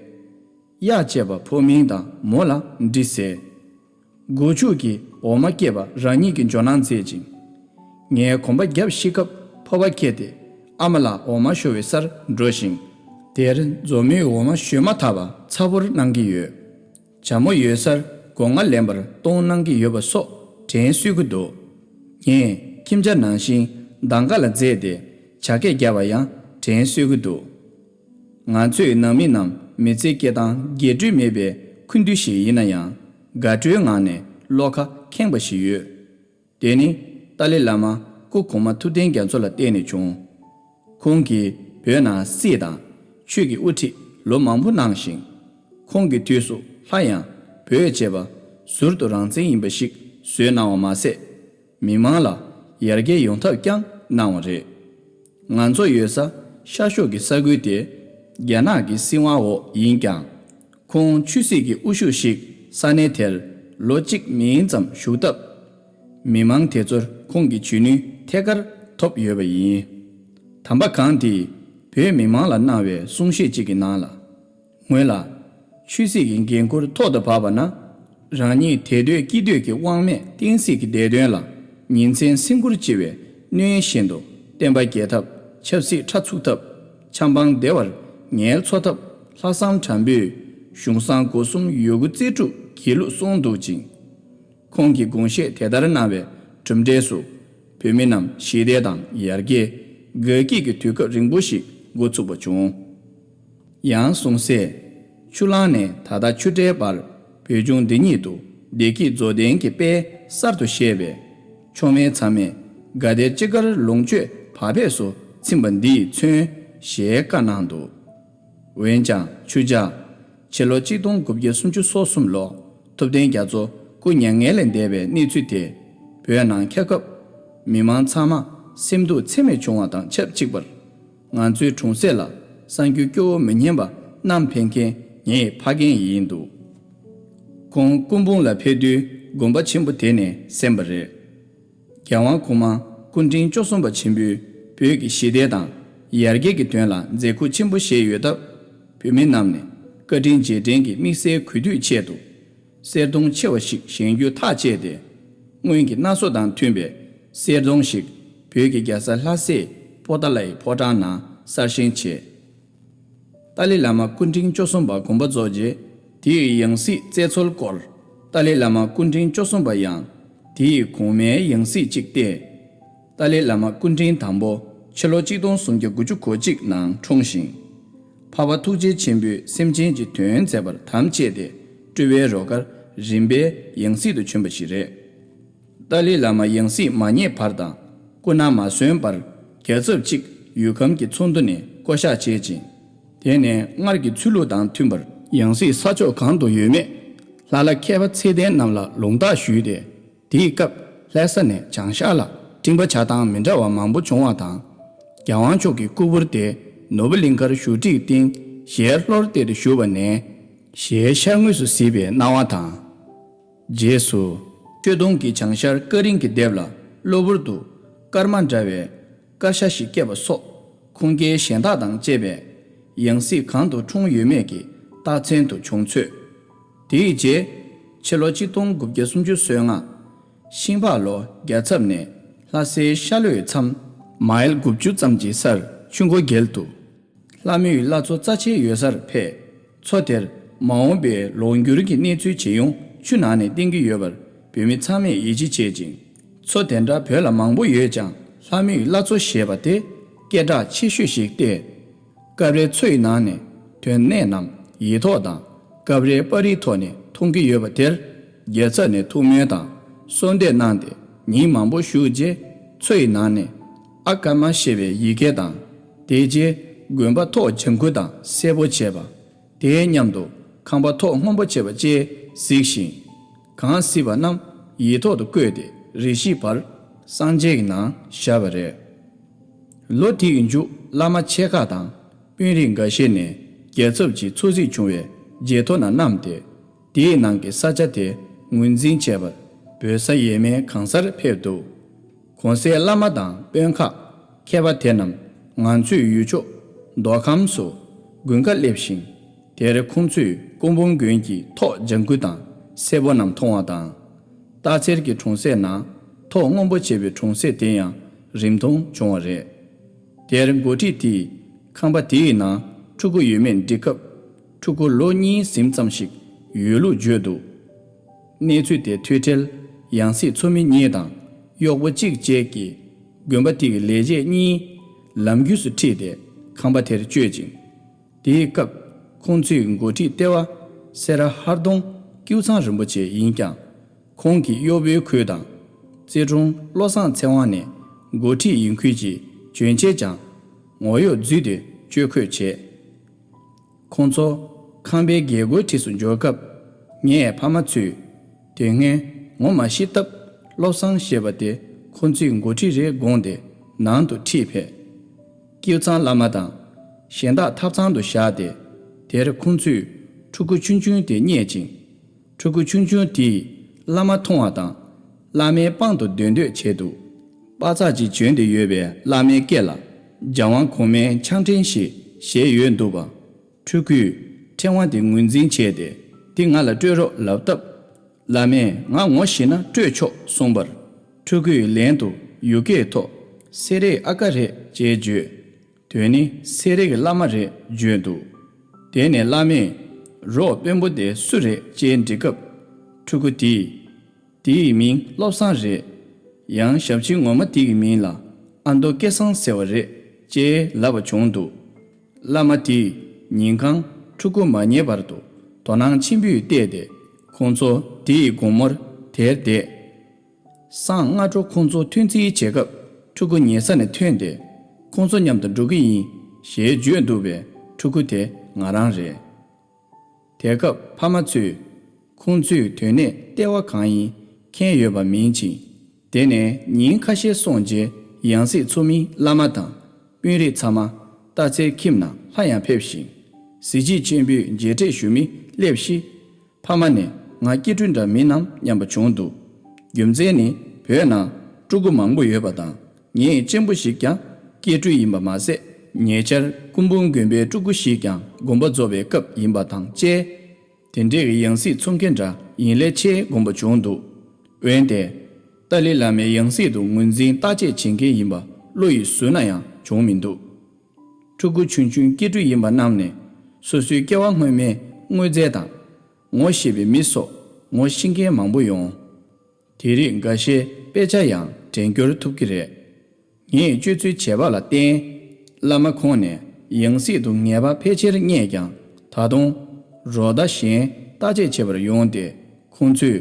གཡག་ཅེས་པ་ཕོ་མིང་དང་མོ་ལ་འབྲི་ཟེར། སྒོ་ཕྱུགས་ཀྱིས་འོ་མ་སྐྱེས་པ་རང་ཉིད་ཀྱི་ཇོ་ནང་མཛད་ཅིང་། ངའི་གོམ་པ་བརྒྱབ་ཤི་སྐབས་ཕོར་པ་ཁྱེར་ཏེ་ཨ་མ་ལགས་འོ་མ་བཞོ་བའི་སར་འགྲོ་ཞིང་། དེར་མཛོ་མོས་འོ་མ་བཞོས་མ་ཐག་པ་ཚ་བོར་གནང་གི་ཡོད། བྱ་མོ་ཡོད་སར་སྒོ་ང་ལེན་པར་གཏོང་གནང་གི་ཡོད་པ་སོགས་དྲན་གསོས་ཀྱི་འདུག་ངས་ཁྱིམ་བྱ་ནང་བཞིན་གདང་ཁ་ལ་འཛེགས་ཏེ་བྱ་སྐད་རྒྱག་པ་ཡང་དྲན་གསོས་ཀྱི་འདུག་ང་ཚོའི་ནང་མི་རྣམས་མི་ཚེ་སྐྱེལ་སྟངས་རྒྱས་སྤྲོས་མེད་པའི་ཁུ་འདུ་ཞིག་ཡིན་ན་ཡང་། དགའ་སྤྲོའི་ངང་ནས་བློ་ཁ་ཁེངས་པ་ཞིག་ཡོད། དེ་ནི་ཏཱ་ལའི་བླ་མ་སྐུ་གོང་མ་ཐུབ་བསྟན་རྒྱ་མཚོ་ལ་བརྟེན་ནས་བྱུང་། ཁོང་གིས་བོད་ནང་སྲིད་དང་ཆོས་ཀྱི་དབུ་ཁྲིད་ལོ་མང་པོ་གནང་ཞིང་། ཁོང་གི་དུས་སུ་སླར་ཡང་བོད་ཅེས་པ་ཟུར་དུ་རང་བཙན་ཡིན་པ་ཞིག་བཟོས་གནང་བ་མ་ཟད། མི་མང་ལ་ཡར་རྒྱས་ཡོང་ཐབས་ཀྱང་གནང་བ་རེད། ང་ཚོ་ཡོད་ས་ཤར་ཕྱོགས་ཀྱི་ས་ཁུལ་དེ་རྒྱ་ནག་གི་སྲིད་དབང་འོག་ཡིན་ཀྱང་། ཁོང་ཆོས་སྲིད་ཀྱི་དབུ་བཞུགས་ཤིག་ས་གནས་དེར་ལོ་གཅིག་མིན་ཙམ་བཞུགས་སྟབས། མི་མང་དེ་ཚོར་ཁོང་གི་བྱེད་ནུས་ཐད་ཀར་ཐོབ་ཡོད་པ་ཡིན། དམ་པ་གང་དེས་བོད་མི་མང་ལ་གནང་བའི་གསུང་བཤད་ཅིག་གི་ནང་ལ། སྔོན་ལ། ཆོས་སྲིད་ཀྱི་འགན་འཁུར་ཐོག་ཏུ་བབས་པ་ན། རང་ཉིད་དད་འདོད་སྐྱིད་འདོད་ཀྱི་དབང་མེད་བསྟན་སྲིད་ཀྱི་བདེ་དོན་ལ་ཉིན་མཚན་སེམས་ཁུར་ལྕི་བའི་སྣོན་བཞིན་དུ་བསྟན་པ་རྒྱས་ཐབས་ཆབ་སྲིད་ཁྲ་ཚུགས་ཐབས་ཆབ་འབངས་བདེ་བར་ངལ་འཚོ་ཐབས་ལྷག་བསམ་དྲང་པོས་གཞུང་བཟང་སྒོ་གསུམ་ཡོད་རྒུ་རྩལ་སྤྲུགས་སྒྱིད་ལུག་སོང་འདུག་ཅིང་། ཁོང་གིས་དགོངས་བཞེས་དེ་ལྟར་གནང་བའི་གྲུབ་འབྲས་སུ། བོད་མི་རྣམས་ཞི་བདེ་དང་ཡར་རྒྱས། དགའ་སྐྱིད་ཀྱི་དུས་སྐབས་རིང་པོ་ཞིག་འགོ་ཚུགས་པ་བྱུང་། ཡང་གསུངས་གསལ། ཆུ་གླང་ནས་ད་ལྟ་ཆུ་སྦྲའི་བར་བོད་ལྗོངས་འདི་ཉིད་དུ་བདེ་སྐྱིད་རྫོགས་ལྡན་གྱི་དཔལ་གསར་དུ་བཞད་པས། མཆོག་དམན་ཚང་མས་དགའ་བདེར་ཅི་དགར་ལོངས་སྤྱོད་བག་ཕེབས་སུ་ཚིམ་པ་འདིས་མཚོན་ཞེས་བཀའ་གནང་འདུག་འོན་ཀྱང་ཆུ་བྱ། ཕྱི་ལོ་གཅིག་སྟོང་དགུ་བརྒྱ་སུམ་ཅུ་སོ་གསུམ་ལོ། ཐུབ་བསྟན་རྒྱ་མཚོ་སྐུ་མྱ་ངན་ལས་འདས་པའི་གནས་ཚུལ་དེ། བོད་ནང་འཁྱག་སྐབས། མི་མང་ཚང་མ་སེམས་སྡུག་ཚད་མེད་བྱུང་བ་དང་ཆབས་ཅིག་པར། ང་ཚོའི་གྲོང་གསེབ་ལ་གསར་འགྱུར་སྐྱོ་བོ་མི་སྙན་པ་བསྣམས་ཕེབས་མཁན་ངའི་ཕ་རྒན་ཡིན་འདུག་ཁོང་སྐུ་འབུམ་ལ་ཕེབས་དུས་དགོན་པ་ཆེན་པོ་དེ་ནས་གསན་པ་རེད། རྒྱལ་དབང་གོང་མ་སྐུ་ཕྲེང་བཅུ་གསུམ་པ་ཆེན་པོས་བོད་ཀྱི་ཞི་བདེ་དང་ཡར་རྒྱས་ཀྱི་དོན་ལ་མཛད་ཁུར་ཆེན་པོ་བཞེས་ཡོད་སྟབས། བོད་མི་རྣམས་ནས་བཀའ་དྲིན་རྗེས་དྲན་གྱི་དམིགས་བསལ་གུས་འདུད་ཆེད་དུ། གསེར་སྡོང་ཆེ་བ་ཞིག་བཞེངས་རྒྱུ་ཐག་བཅད་དེ། སྔོན་གྱི་མནའ་ཟོ་དང་མཐུན་པའི་གསེར་སྡོང་ཞིག་བོད་ཀྱི་རྒྱལ་ས་ལྷ་སའི་པོ་ཏཱ་ལའི་ཕོ་བྲང་ནང་གསར་བཞེངས་བྱས། ཏཱ་ལའི་བླ་མ་སྐུ་ཕྲེང་བཅུ་གསུམ་པ་དགོངས་པ་རྫོགས་རྗེས་དེའི་ཡང་སྲིད་བཙལ་འཚོལ་སྐོར། ཏཱ་ལའི་བླ་མ་སྐུ་ཕྲེང་བཅུ་གསུམ་པ་ཡང་དེའི་གོང་མའི་ཡང་སྲིད་ཅིག་སྟེ། ཏཱ་ལའི་བླ་མ་སྐུ་ཕྲེང་དང་པོ་ཕྱི་ལོ་གཅིག་སྟོང་སུམ་བརྒྱ་དགུ་བཅུ་གོ་གཅིག་ནང་འཁྲུངས་ཤིང་། འཕགས་པ་ཐུགས་རྗེ་ཆེན་པོས་སེམས་ཅན་གྱི་དོན་མཛད་པར་དམ་བཅས་ཏེ་སྤྲུལ་པའི་རོལ་གར་རིམ་པས་ཡང་སྲིད་དུ་བྱོན་པ་ཞིག་རེད། ཏཱ་ལའི་བླ་མ་ཡང་སྲིད་མ་རྙེད་བར་དང་སྐུ་ན་མ་སོན་བར་རྒྱལ་ཚབ་ཅིག་ཡུལ་ཁམས་ཀྱི་ཚོགས་འདུ་ནས་བསྐོ་གཞག་བྱེད་ཅིང་། དེ་ནས་སྔར་གྱི་ཆོས་ལུགས་དང་མཐུན་པར་ཡང་སྲིད་ས་ཕྱོགས་གང་དུ་ཡོད་མེད་ལྷ་ལྷ་མཁས་པ་ཚད་ལྡན་རྣམས་ལ་ལུང་བརྟག་ཞུས་ཏེ། དེའི་སྐབས་ལྷ་ས་ནས་བྱང་ཤར་ལ་སྤྲིན་པ་ཆགས་སྟངས་མི་འདྲ་བ་མང་པོ་བྱུང་བ་དང་། རྒྱལ་དབང་མཆོག་གི་སྐུ་ཕུར་དེ་ནོར་བུ་གླིང་ཁར་བཞུགས་ཁྲིའི་སྟེང་ཞལ་ལྷོར་གཏད་དེ་བཞུགས་པ་ནས་ཞལ་ཤར་ངོས་སུ་གཟིགས་པའི་སྣང་བ་དང་། རྗེས་སུ། ཆོས་དུང་གི་བྱང་ཤར་ཀ་རིང་གི་ལྡེབས་ལ་གློ་བུར་དུ་སྐར་མ་འདྲ་བའི་དཀར་ཤ་ཞིག་སྐྱེས་པ་སོགས་ཁུངས་སྐྱེལ་གཞན་དག་དང་བཅས་པས་ཡང་སྲིད་གང་དུ་འཁྲུངས་ཡོད་མེད་ཀྱི་རྟགས་མཚན་དུ་བྱུང་ཚོད། དེའི་རྗེས་ཕྱི་ལོ་གཅིག་སྟོང་དགུ་བརྒྱ་སུམ་ཅུ་སོ་ལྔ། ཤིང་ཕག་ལོ་རྒྱལ་ཚབ་ནས་ལྷ་སའི་ཤར་ལྷོའི་མཚམས་མའིལ་དགུ་བཅུ་ཙམ་གྱི་སར་ཆུ་འགོ་རྒྱལ་དུ། ལྷ་མོའི་བླ་མཚོ་རྩ་ཆེན་ཡོད་སར་ཕེབས། མཚོ་དེར་མ་འོངས་པའི་ལོངས་སྒྱུར་གྱི་གནས་ཚུལ་ཇི་ཡོང་ཆུ་ནང་ནས་བསྟན་གྱི་ཡོད་པར་བོད་མི་ཚང་མས་ཡིད་ཆེས་བྱེད་ཅིང་། མཚོ་དེ་འདྲ་བོད་ལ་མང་པོ་ཡོད་ཀྱང་ལྷ་མོའི་བླ་མཚོ་ཞེས་པ་དེ་སྐད་གྲགས་ཆེ་ཤོས་ཤིག་སྟེ། སྐབས་རེ་མཚོ་ཡི་ནང་ནས་དོན་གནད་རྣམས་ཡིག་ཐོག་དང་སྐབས་རེ་པར་རིས་ཐོག་ནས་མཐོང་གི་ཡོད་པ་དེར་རྒྱལ་ཚབ་ནས་ཐུགས་སྨོན་དང་ གསོལ་འདེབས་གནང་སྟེ་ཉིན་མང་པོ་བཞུགས་རྗེས། མཚོ་ཡི་ནང་ནས་ཨ་ཀརྨ་ཞེས་པའི་ཡི་གེ་དང་། དེ་རྗེས་དགོན་པ་ཐོག་ལྗང་ཁུ་དང་སེར་པོ་བྱས་པ། དེའི་མཉམ་དུ་ཁང་པ་ཐོག་སྔོན་པོ་བྱས་པ་བཅས་གཟིགས་ཤིང་། གང་གཟིགས་པ་རྣམས་ཡིག་ཐོག་ཏུ་བཀོད་དེ་རེ་ཞིག་བར་སངས་རྒྱས་ཀྱི་ནང་བཞག་པ་རེད། ལོ་དེ་ཡི་མཇུག་བླ་མ་ཆེ་ཁག་དང་དཔོན་རིགས་འགའ་ཤས་ནས་རྒྱལ་ཚབ་ཀྱི་འཚོ་གཟིགས་བྱུང་བའི་བརྗེད་ཐོ་རྣམས་བསྣམས་ཏེ། དེའི་ནང་གི་ས་ཆ་དེ་ངོས་འཛིན་བྱས་པར་བོད་ས་ཡས་མས་གང་སར་ཕེབས་འདུག་གོང་གསལ་བླ་མ་དང་དཔོན་ཁག་མཁས་པ་དེ་རྣམས་ང་ཚོའི་ཡུལ་ཕྱོགས་མདོ་ཁམས་སུ་དགུན་ཁ་སླེབས་ཤིང་། དེར་ཁོང་ཚོས་སྐུ་འབུམ་དགོན་གྱི་ཐོག་ལྗང་ཁུ་དང་སེར་པོ་རྣམས་མཐོང་བ་དང་། སྟག་འཚེར་གྱི་གྲོང་གསེབ་ནང་ཐོག་སྔོན་པོ་བྱས་པའི་གྲོང་གསེབ་དེ་ཡང་རིམ་མཐོང་བྱུང་བ་རེད། དེར་འགོ་ཁྲིད་དེས་ཁང་པ་དེའི་ནང་ཕྲུ་གུ་ཡོད་མེད་འདྲི་སྐབས། ཕྲུ་གུ་ལོ་གཉིས་ཟིན་ཙམ་ཞིག་ཡོད་ལུགས་བརྗོད་འདུག་གནས་ཚུལ་དེ་ཐོས་འཕྲལ་ཡང་སྲིད་འཚོ་མི་གཉིས་དང་གཡོག་པོ་གཅིག་བཅས་ཀྱིས་དགོན་པ་དེ་གི་ལས་བྱེད་གཉིས་ལམ་རྒྱུས་སུ་ཁྲིད་དེ་ཁང་པ་དེར་བསྐྱོད་ཅིང་། དེའི་སྐབས་ཁོང་ཚོའི་འགོ་ཁྲིད་ལྟེ་བ་སེ་ར་ཧར་གདོང་ཀེའུ་ཚང་རིན་པོ་ཆེ་ཡིན་ཀྱང་། ཁོང་གི་གཡོག་པོའི་ཁུལ་དང་། རྩེ་དྲུང་བློ་བཟང་ཚེ་དབང་ནས་འགོ་ཁྲིད་ཡིན་ཁུལ་གྱིས་གྱོན་ཆས་ཀྱང་ངོ་གཡོག་བརྫུས་ཏེ་བཅོས་བཀོད་བྱས། ཁོང་ཚོ་ཁང་པའི་རྒྱལ་སྒོའི་འཁྲིས་སུ་འབྱོར་སྐབས། ངས་ཕ་མ་ཚོས་དེ་སྔོན་ངོ་མ་ཤེས་སྟབས། བློ་བཟང་ཞེས་པ་དེ་ཁོང་ཚོའི་འགོ་ཁྲིད་རེད་དགོངས་ཏེ་ནང་དུ་ཁྲིད་ཕེབས། ཀེའུ་ཚང་བླ་མ་དང་གཞན་དག་ཐབ་ཚང་དུ་བཞག་སྟེ། དེར་ཁོང་ཚོས་ཕྲུ་གུ་ཆུང་ཆུང་དེ་རྙེད་ཅིང་། ཕྲུ་གུ་ཆུང་ཆུང་དེས་བླ་མ་མཐོང་བ་དང་། བླ་མའི་པང་དུ་སྡོད་འདོད་བྱས་འདུག་པ་ཙག་ཅིག་བྱོན་ཏེ་ཡོད་པའི་བླ་མའི་སྐེ་ལ་རྒྱལ་དབང་གོང་མའི་ཕྱག་ཕྲེང་ཞིག་བཞེས་ཡོད་འདུག་པ། ཕྲུ་གུས་ཕྲེང་བ་དེ་ངོས་འཛིན་བྱས་ཏེ། འདི་ང་ལ་སྤྲོད་རོགས་ལབ་སྟབས། བླ་མས་ང་ངོ་ཤེས་ན་སྤྲོད་ཆོག་གསུངས་པར། ཕྲུ་གུས་ལན་དུ་ཡུལ་སྐད་ཐོག་སེ་རའི་ཨ་ཀ་རེད་ཅེས་བརྗོད། དོན་ནི་སེ་རའི་བླ་མ་རེད་བརྗོད་འདུག་དེ་ནས་བླ་མས་རོགས་དཔོན་པོ་དེ་སུ་རེད་ཅེས་འདྲི་སྐབས། ཕྲུ་གུ་དེས། དེའི་མིང་བློ་བཟང་རེད། ཡང་ཞབས་ཕྱི་ངོ་མ་དེ་གི་མིང་ལ་ཨ་མདོ་སྐལ་བཟང་ཟེར་བ་རེད་ཅེས་ལབ་པ་བྱུང་འདུག་བླ་མ་དེས་ཉིན་གང་ཕྲུ་གུ་མ་རྙེད་བར་དུ་དོ་སྣང་ཆེན་པོས་བལྟས་ཏེ། ཁོང་ཚོ་དེའི་དགོང་མོར་དེར་བསྡད། སང་སྔ་དྲོ་ཁོང་ཚོ་ཐོན་རྩིས་བྱེད་སྐབས་ཕྲུ་གུ་ཉལ་ས་ནས་ཐོན་ཏེ། ཁོང་ཚོ་མཉམ་དུ་འགྲོ་གི་ཡིན་ཞེས་བརྗོད་འདུག་པའི་ཕྲུ་གུ་དེ་ང་རང་རེད། དེ་སྐབས་ཕ་མ་ཚོས་ཁོང་ཚོའི་དོན་གནད་ལྟེ་བ་གང་ཡིན་མཁྱེན་ཡོད་པ་མིན་ཕྱིན། དེ་ནས་ཉིན་ཁ་ཤས་སོང་རྗེས་ཡང་སྲིད་འཚོ་མིའི་བླ་མ་དང་དཔོན་རིགས་ཚང་མ་སྟག་འཚེར་ཁྱིམ་ནང་སླར་ཡང་ཕེབས་ཤིང་། གཟི་བརྗིད་ཆེན་པོས་མཇལ་འཕྲད་ཞུ་མི་སླེབས་ཤིང་། ཕ་མ་ནས་ང་སྐྱེ་འགྲོ་འདྲ་མིན་ནམ་སྙམ་པ་བྱུང་འདུག་རྒྱུ་མཚན་ནི་བོད་ནང་ཕྲུ་གུ་མང་པོ་ཡོད་པ་དང་། ངའི་གཅེན་པོ་ཞིག་ཀྱང་སྐྱེ་སྤྲུལ་ཡིན་པ་མ་ཟད། ཉེ་ཆར་སྐུ་འབུམ་དགོན་པའི་སྤྲུལ་སྐུ་ཞིག་ཀྱང་དགོངས་པ་རྫོགས་པའི་སྐབས་ཡིན་པ་དང་བཅས། དེ་འདྲའི་ཡང་སྲིད་འཚོལ་མཁན་འདྲ་ཡིན་ལས་ཆེ་དགོངས་པ་བྱུང་འདུག་འོན་ཏེ། ཏཱ་ལའི་བླ་མའི་ཡང་སྲིད་དུ་ངོས་འཛིན་བརྟག་དཔྱད་བྱེད་མཁན་ཡིན་པ་བློ་ཡིས་ཟུར་ན་ཡང་བྱུང་མི་འདུག་ཕྲུ་གུ་ཆུང་ཆུང་སྐྱེ་སྤྲུལ་ཡིན་པ་རྣམས་ནས་སོ་སོའི་སྐྱེ་བ་སྔོན་མའི་དངོས་རྫས་དང་། ངོ་ཤེས་པའི་མི་སོགས་ངོ་ཤེས་མཁན་མང་པོ་ཡོང་། དེ་རིགས་འགའ་ཤས་དཔེ་ཆ་ཡང་དྲན་སྐྱོར་ཐུབ་ཀྱི་རེད། ངས་སྤྱོད་ཚུལ་བྱས་པ་ལ་བརྟེན། བླ་མ་ཁོང་ནས་ཡང་སྲིད་དུ་ངེས་པ་ཕལ་ཆེར་རྙེད་ཀྱང་། ད་དུང་རོགས་ཟླ་གཞན་བརྟག་དཔྱད་བྱེད་པར་ཡོང་སྟེ། ཁོང་ཚོས་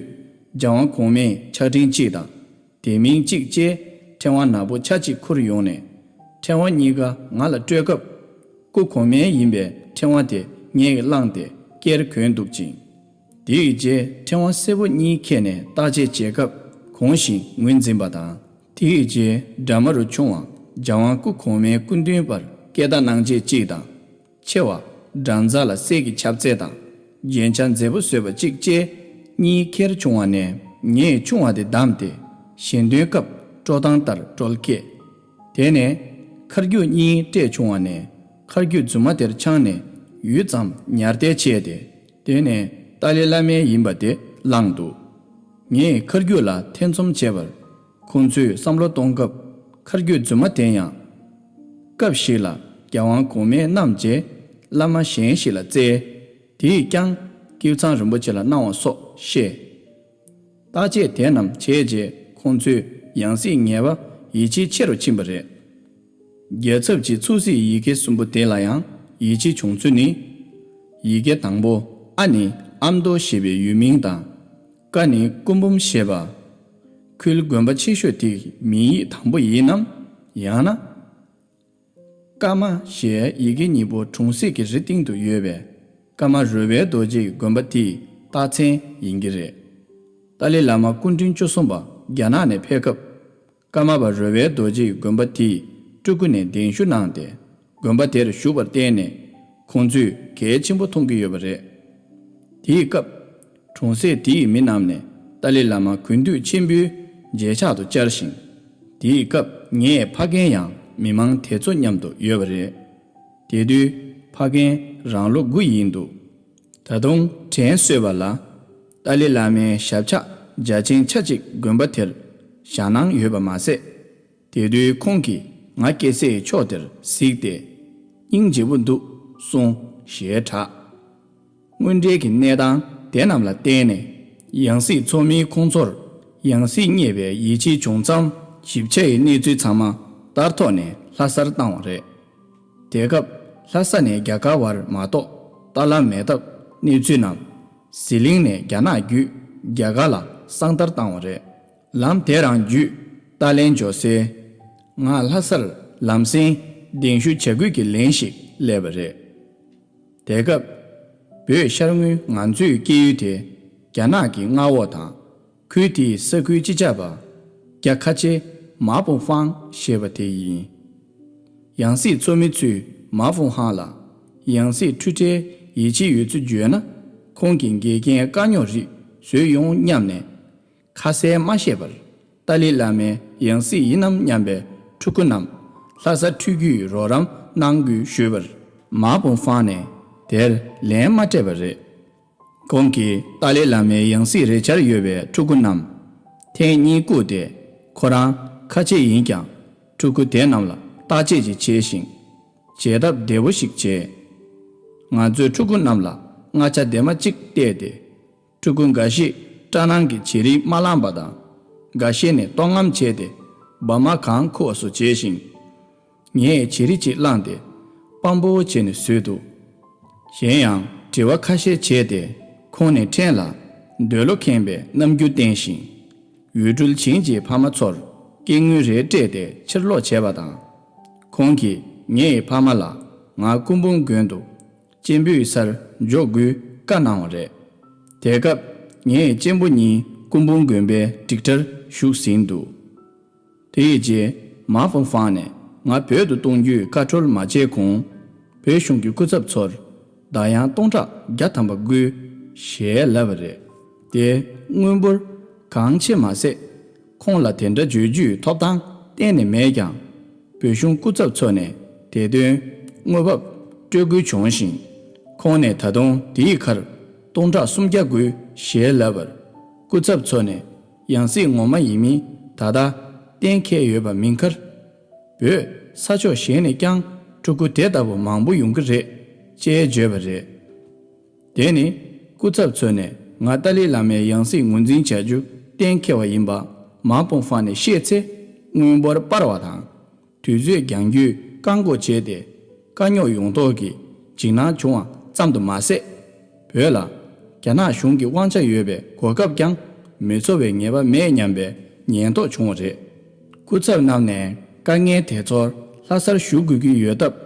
རྒྱལ་དབང་གོང་མའི་ཕྱག་ཕྲེང་གཅིག་དང་། དེ་མིན་གཅིག་བཅས་ཕྲེང་བ་ནག་པོ་ཆ་གཅིག་ཁུར་ཡོང་ནས། ཕྲེང་བ་གཉིས་ཀ་ང་ལ་སྤྲོད་སྐབས། སྐུ་གོང་མའི་ཡིན་པའི་ཕྲེང་བ་དེ་ངས་བླངས་ཏེ་སྐེར་གོན་འདུག་ཅིང་། དེའི་རྗེས་ཕྲེང་བ་སེར་པོ་གཉིས་ཁྱེར་ནས་བརྟག་དཔྱད་བྱེད་སྐབས་གོང་བཞིན་ངོས་འཛིན་པ་དང་། དེའི་རྗེས་འདྲ་མ་རུ་ཆུང་བ་རྒྱལ་དབང་སྐུ་གོང་མའི་སྐུ་མདུན་བར་སྐད་བརྡ་གནང་བྱེད་གཅིག་དང་། ཆེ་བ་སྦྲང་རྩི་ལ་གསེར་གྱི་ཁྱབ་ཚད་དང་རྒྱན་ཆ་མཛེས་པོ་བཟོས་པ་གཅིག་བཅས་གཉིས་ཁྱེར་བྱུང་བ་ནས། ངས་ཆུང་བ་དེ་བདམས་ཏེ་ཞལ་འདོན་སྐབས་སྤྲོ་སྟངས་ལྟར་སྤྲོ་སྐད། དེ་ནས་མཁར་རྒྱུག་གཉིས་སྤྲད་བྱུང་བ་ནས། མཁར་རྒྱུག་རྫུན་མ་དེར་འཆང་ནས་ཡུད་ཙམ་ཉར་ལྟས་བྱས་ཏེ། དེ་ནས་ཏཱ་ལའི་བླ་མའི་ཡིན་པ་དེ་བླངས་འདུག་ངས་མཁར་རྒྱུག་ལ་ཐེ་ཚོམ་བྱས་པར། ཁོང་ཚོས་བསམ་བློ་གཏོང་སྐབས་མཁར་རྒྱུག་རྫུན་མ་དེ་ཡང་། སྐབས་ཤིག་ལ་རྒྱལ་དབང་གོང་མས་བསྣམས་རྗེས་བླ་མ་གཞན་ཞིག་ལ་བསྩལ། དེས་ཀྱང་ཀེའུ་ཚང་རིན་པོ་ཆེ་ལ་གནང་བ་སོགས་བཤད། བརྟག་དཔྱད་དེ་རྣམས་བྱས་རྗེས་ཁོང་ཚོས་ཡང་སྲིད་ངེས་པ་ཡིད་ཆེས་ཆེ་རུ་ཕྱིན་པ་རེད། རྒྱལ་ཚབ་ཀྱི་ཚུགས་གཟིགས་ཡི་གེ་གསུམ་པོ་དེ་ལ་ཡང་ཡིད་ཆེས་བྱུང་ཚུལ་ནི། ཡི་གེ་དང་པོ་ཨ་ནི་ཨ་མདོ་ཞེས་པའི་ཡུལ་མིང་དང་། ཀ་ནི་སྐུ་འབུམ་ཞེས་པ། ཁུལ་དགོན་པ་ཆེ་ཤོས་དེའི་མིང་ཡིག་དང་པོ་ཡིན་ནམ། ཡང་ན། ཀརྨ་ཞེས་ཡི་གེ་གཉིས་པོ་གྲོང་གསེབ་ཀྱི་རི་སྟེང་དུ་ཡོད་པའི་ཀརྨ་རོལ་པའི་རྡོ་རྗེའི་དགོན་པ་དེའི་རྟགས་མཚན་ཡིན་གྱི་རེད། ཏཱ་ལའི་བླ་མ་སྐུ་ཕྲེང་བཅུ་གསུམ་པ་རྒྱ་ནག་ནས་ཕེབས་སྐབས། ཀརྨ་པ་རོལ་པའི་རྡོ་རྗེའི་དགོན་པ་དེའི་སྤྲུལ་སྐུ་ནས་གདན་ཞུ་གནང་སྟེ། དགོན་པ་དེར་བཞུགས་པར་བརྟེན་ནས། ཁོང་ཚོས་གལ་ཆེན་པོ་མཐོང་གི་ཡོད་པ་རེད། དེའི་སྐབས། གྲོང་གསེབ་དེའི་མི་རྣམས་ནས་ཏཱ་ལའི་བླ་མ་དགུན་དུས་ཆེན་པོའི་མཇལ་ཕྱག་ཏུ་བཅར་ཞིང་། དེའི་སྐབས་ངའི་ཕ་རྒན་ཡང་མི་མང་དེ་ཚོ་མཉམ་དུ་ཡོད་པ་རེད། དེ་དུས་ཕ་རྒན་རང་ལོ་དགུ་ཡིན་འདུག། ད་དུང་དྲན་གསོས་པ་ལ། ཏཱ་ལའི་བླ་མའི་ཞབས་ཆག་རྒྱ་ཆེན་ཆ་གཅིག་དགོན་པ་དེར་བཞག་གནང་ཡོད་པ་མ་ཟད། དེ་དུས་ཁོང་གིས་ང་སྐྱེ་སའི་ཕྱོགས་དེར་གཟིགས་ཏེ། སྙིང་རྗེ་པོ་འདུག་གསུངས་ཞེས་གྲགས། དངོས་འབྲེལ་གྱི་གནས་སྟངས་དེ་རྣམས་ལ་བརྟེན་ནས། ཡང་སྲིད་ཚོགས་མིའི་ཁོང་ཚོར་ཡང་སྲིད་རྙེད་པའི་ཡིད་ཆེས་བྱུང་མཚམས། ཞིབ་ཆའི་གནས་ཚུལ་ཚང་མ་ལྟར་ཐོག་ནས་ལྷ་སར་བཏང་བ་རེད། དེ་སྐབས་ལྷ་ས་ནས་རྒྱ་གར་བར་མ་གཏོགས་ལྟ་ལམ་མེད་སྟབས། གནས་ཚུལ་རྣམས་ཟི་ལིང་ནས་རྒྱ་ནག་བརྒྱུད་རྒྱ་གར་ལ་གསང་བསྟར་བཏང་བ་རེད། ལམ་དེ་རང་བརྒྱུད་ཏཱ་ལའི་འབྱོར་སའི། ང་ལྷ་སར་ལམ་སེང་གདན་ཞུ་བྱ་དགོས་ཀྱི་ལན་ཞིག་སླེབས་པ་རེད། དེ་སྐབས། བོད་ཤར་ངོས་ང་ཚོའི་སྐྱེས་ཡུལ་དེ་རྒྱ་ནག་གི་མངའ་འོག་དང་། ཁུལ་དེའི་ས་ཁུལ་སྤྱི་ཁྱབ་པ་རྒྱ་ཁ་ཆེ་མ་ཕུང་ཧྥང་ཞེས་པ་དེ་ཡིན། ཡང་སྲིད་ཚོགས་མི་ཚོས་མ་ཕུང་ཧྥང་ལ་ཡང་སྲིད་འཁྲུལ་བྲལ་ཡིད་ཆེས་ཡོད་ཚུལ་བརྗོད་ན། ཁོང་གིས་འགལ་རྐྱེན་དཀའ་རྙོག་རིགས་བཟོས་ཡོང་སྙམ་ནས། ཁ་གསལ་མ་བཤད་པར། ཏཱ་ལའི་བླ་མའི་ཡང་སྲིད་ཡིན་ནམ་སྙམ་པའི་ཕྲུ་གུ་རྣམས་ལྷ་ས་ཁྲིད་རྒྱུའི་རོགས་རམ་གནང་དགོས་ཞུས་པར། མ་ཕུང་ཧྥང་ནས་དེར་ལན་མ་སྤྲད་པ་རེད། ཁོང་གིས་ཏཱ་ལའི་བླ་མའི་ཡང་སྲིད་རེ་འཆར་ཡོད་པའི་ཕྲུ་གུ་རྣམས་ཐེངས་གཉིས་བསྐུལ་ཏེ། ཁོ་རང་ཁ་ཆེ་ཡིན་ཀྱང་ཕྲུ་གུ་དེ་རྣམས་ལ་བརྟག་དཔྱད་ཅིག་བྱས་ཤིང་། བྱེད་ཐབས་བདེ་བོ་ཞིག་བྱས། ང་ཚོའི་ཕྲུ་གུ་རྣམས་ལ་སྔ་ཆ་ལྡེབ་མ་གཅིག་བལྟས་ཏེ། ཕྲུ་གུ་འགའ་ཤས་སྐྲག་སྣང་གིས་བྱི་རིལ་མ་བླངས་པ་དང་། འགའ་ཤས་ནས་ལྟོགས་རྔམ་བྱས་ཏེ་འབར་མ་གང་ཁུ་བ་སོགས་བྱས་ཤིང་། ངས་བྱི་རིལ་གཅིག་བླངས་ཏེ་སྤམ་པོ་བྱས་ནས་ཟོས་འདུག། གཞན་ཡང་དྲི་བ་ཁ་ཤས་བྱས་ཏེ་ཁོང་ནས་ཕྲན་ལ་འདོད་བློ་ཁེངས་པའི་རྣམ་འགྱུར་བསྟན་ཞིང་། ཡུལ་གྲུ་བྱིན་གྱིས་ཕ་མ་ཚོར་སྐྱེ་དངོས་རེ་སྤྲད་དེ་ཕྱིར་ལོག་བྱས་པ་དང་། ཁོང་གིས་ངའི་ཕ་མ་ལ་ང་སྐུ་འབུམ་དགོན་དུ་གཅེན་པོའི་སར་འཇོག་དགོས་བཀའ་གནང་བ་རེད། དེ་སྐབས་ངའི་གཅེན་པོ་གཉིས་སྐུ་འབུམ་དགོན་པའི་སྒྲིག་གྲྭར་ཞུགས་ཟིན་འདུག། དེའི་རྗེས་མ་ཕུང་ཧྥང་ནས་ང་བོད་དུ་གཏོང་རྒྱུའི་བཀའ་འཁྲོལ་མ་བྱས་གོང་། བོད་གཞུང་གི་སྐུ་ཚབ་ཚོར་བརྡ་ཡང་སྟོང་ཕྲག་བརྒྱ་ཐམ་པ་བསྐུར་ཞེས་ལབ་པ་རེད། དེ་དངུལ་འབོར་གང་ཆེ་མ་ཟད། ཁོང་ལ་དེ་འདྲ་བརྗོད་རྒྱུའི་ཐོབ་ཐང་གཏན་ནས་མེད་ཀྱང་། བོད་གཞུང་སྐུ་ཚབ་ཚོ་ནས་དེ་དོན་དངོས་འབབ་སྤྲོད་དགོས་བྱུང་ཞིང་། ཁོང་ནས་ད་དུང་དེའི་ཁར་སྟོང་ཕྲག་སུམ་བརྒྱ་དགོས་ཞེས་ལབ་པར། སྐུ་ཚབ་ཚོ་ནས་ཡང་སྲིད་ངོ་མ་ཡིན་མིན་ད་ལྟ་གཏན་འཁེལ་ཡོད་པ་མིན་ཁར། བོད་ས་ཕྱོགས་གཞན་ནས་ཀྱང་ཕྲུ་གུ་དེ་ལྟ་བུ་མང་པོ་ཡོང་གི་རེད་ཅེས་བརྗོད་པ་རེད། དེ་ནི་སྐུ་ཚབ་ཚོ་ནས་ང་ཏཱ་ལའི་བླ་མའི་ཡང་སྲིད་ངོས་འཛིན་བྱ་རྒྱུ་གཏན་འཁེལ་བ་ཡིན་པ་མ་ཕུང་ཧྥང་ནས་ཤེས་ཚེ། དངུལ་འབོར་སྤར་བ་དང་། དུས་ཚོད་འགྱངས་རྒྱུའི་བཀག་འགོག་བྱས་ཏེ། དཀའ་རྙོག་ཡོང་དོགས་ཀྱི་འཇིགས་སྣང་བྱུང་བ་ཙམ་དུ་མ་ཟད། བོད་ལ་རྒྱ་ནག་གཞུང་གི་དབང་ཆ་ཡོད་པའི་གོ་སྐབས་ཀྱང་མི་འཚོལ་བའི་ངེས་པ་མེད་སྙམ་པའི་ཉེན་རྟོག་བྱུང་བ་རེད། སྐུ་ཚབ་རྣམས་ནས་དཀའ་ངལ་དེ་ཚོར་ལྷ་སར་བཞུགས་དགོས་ཀྱི་ཡོད་སྟབས།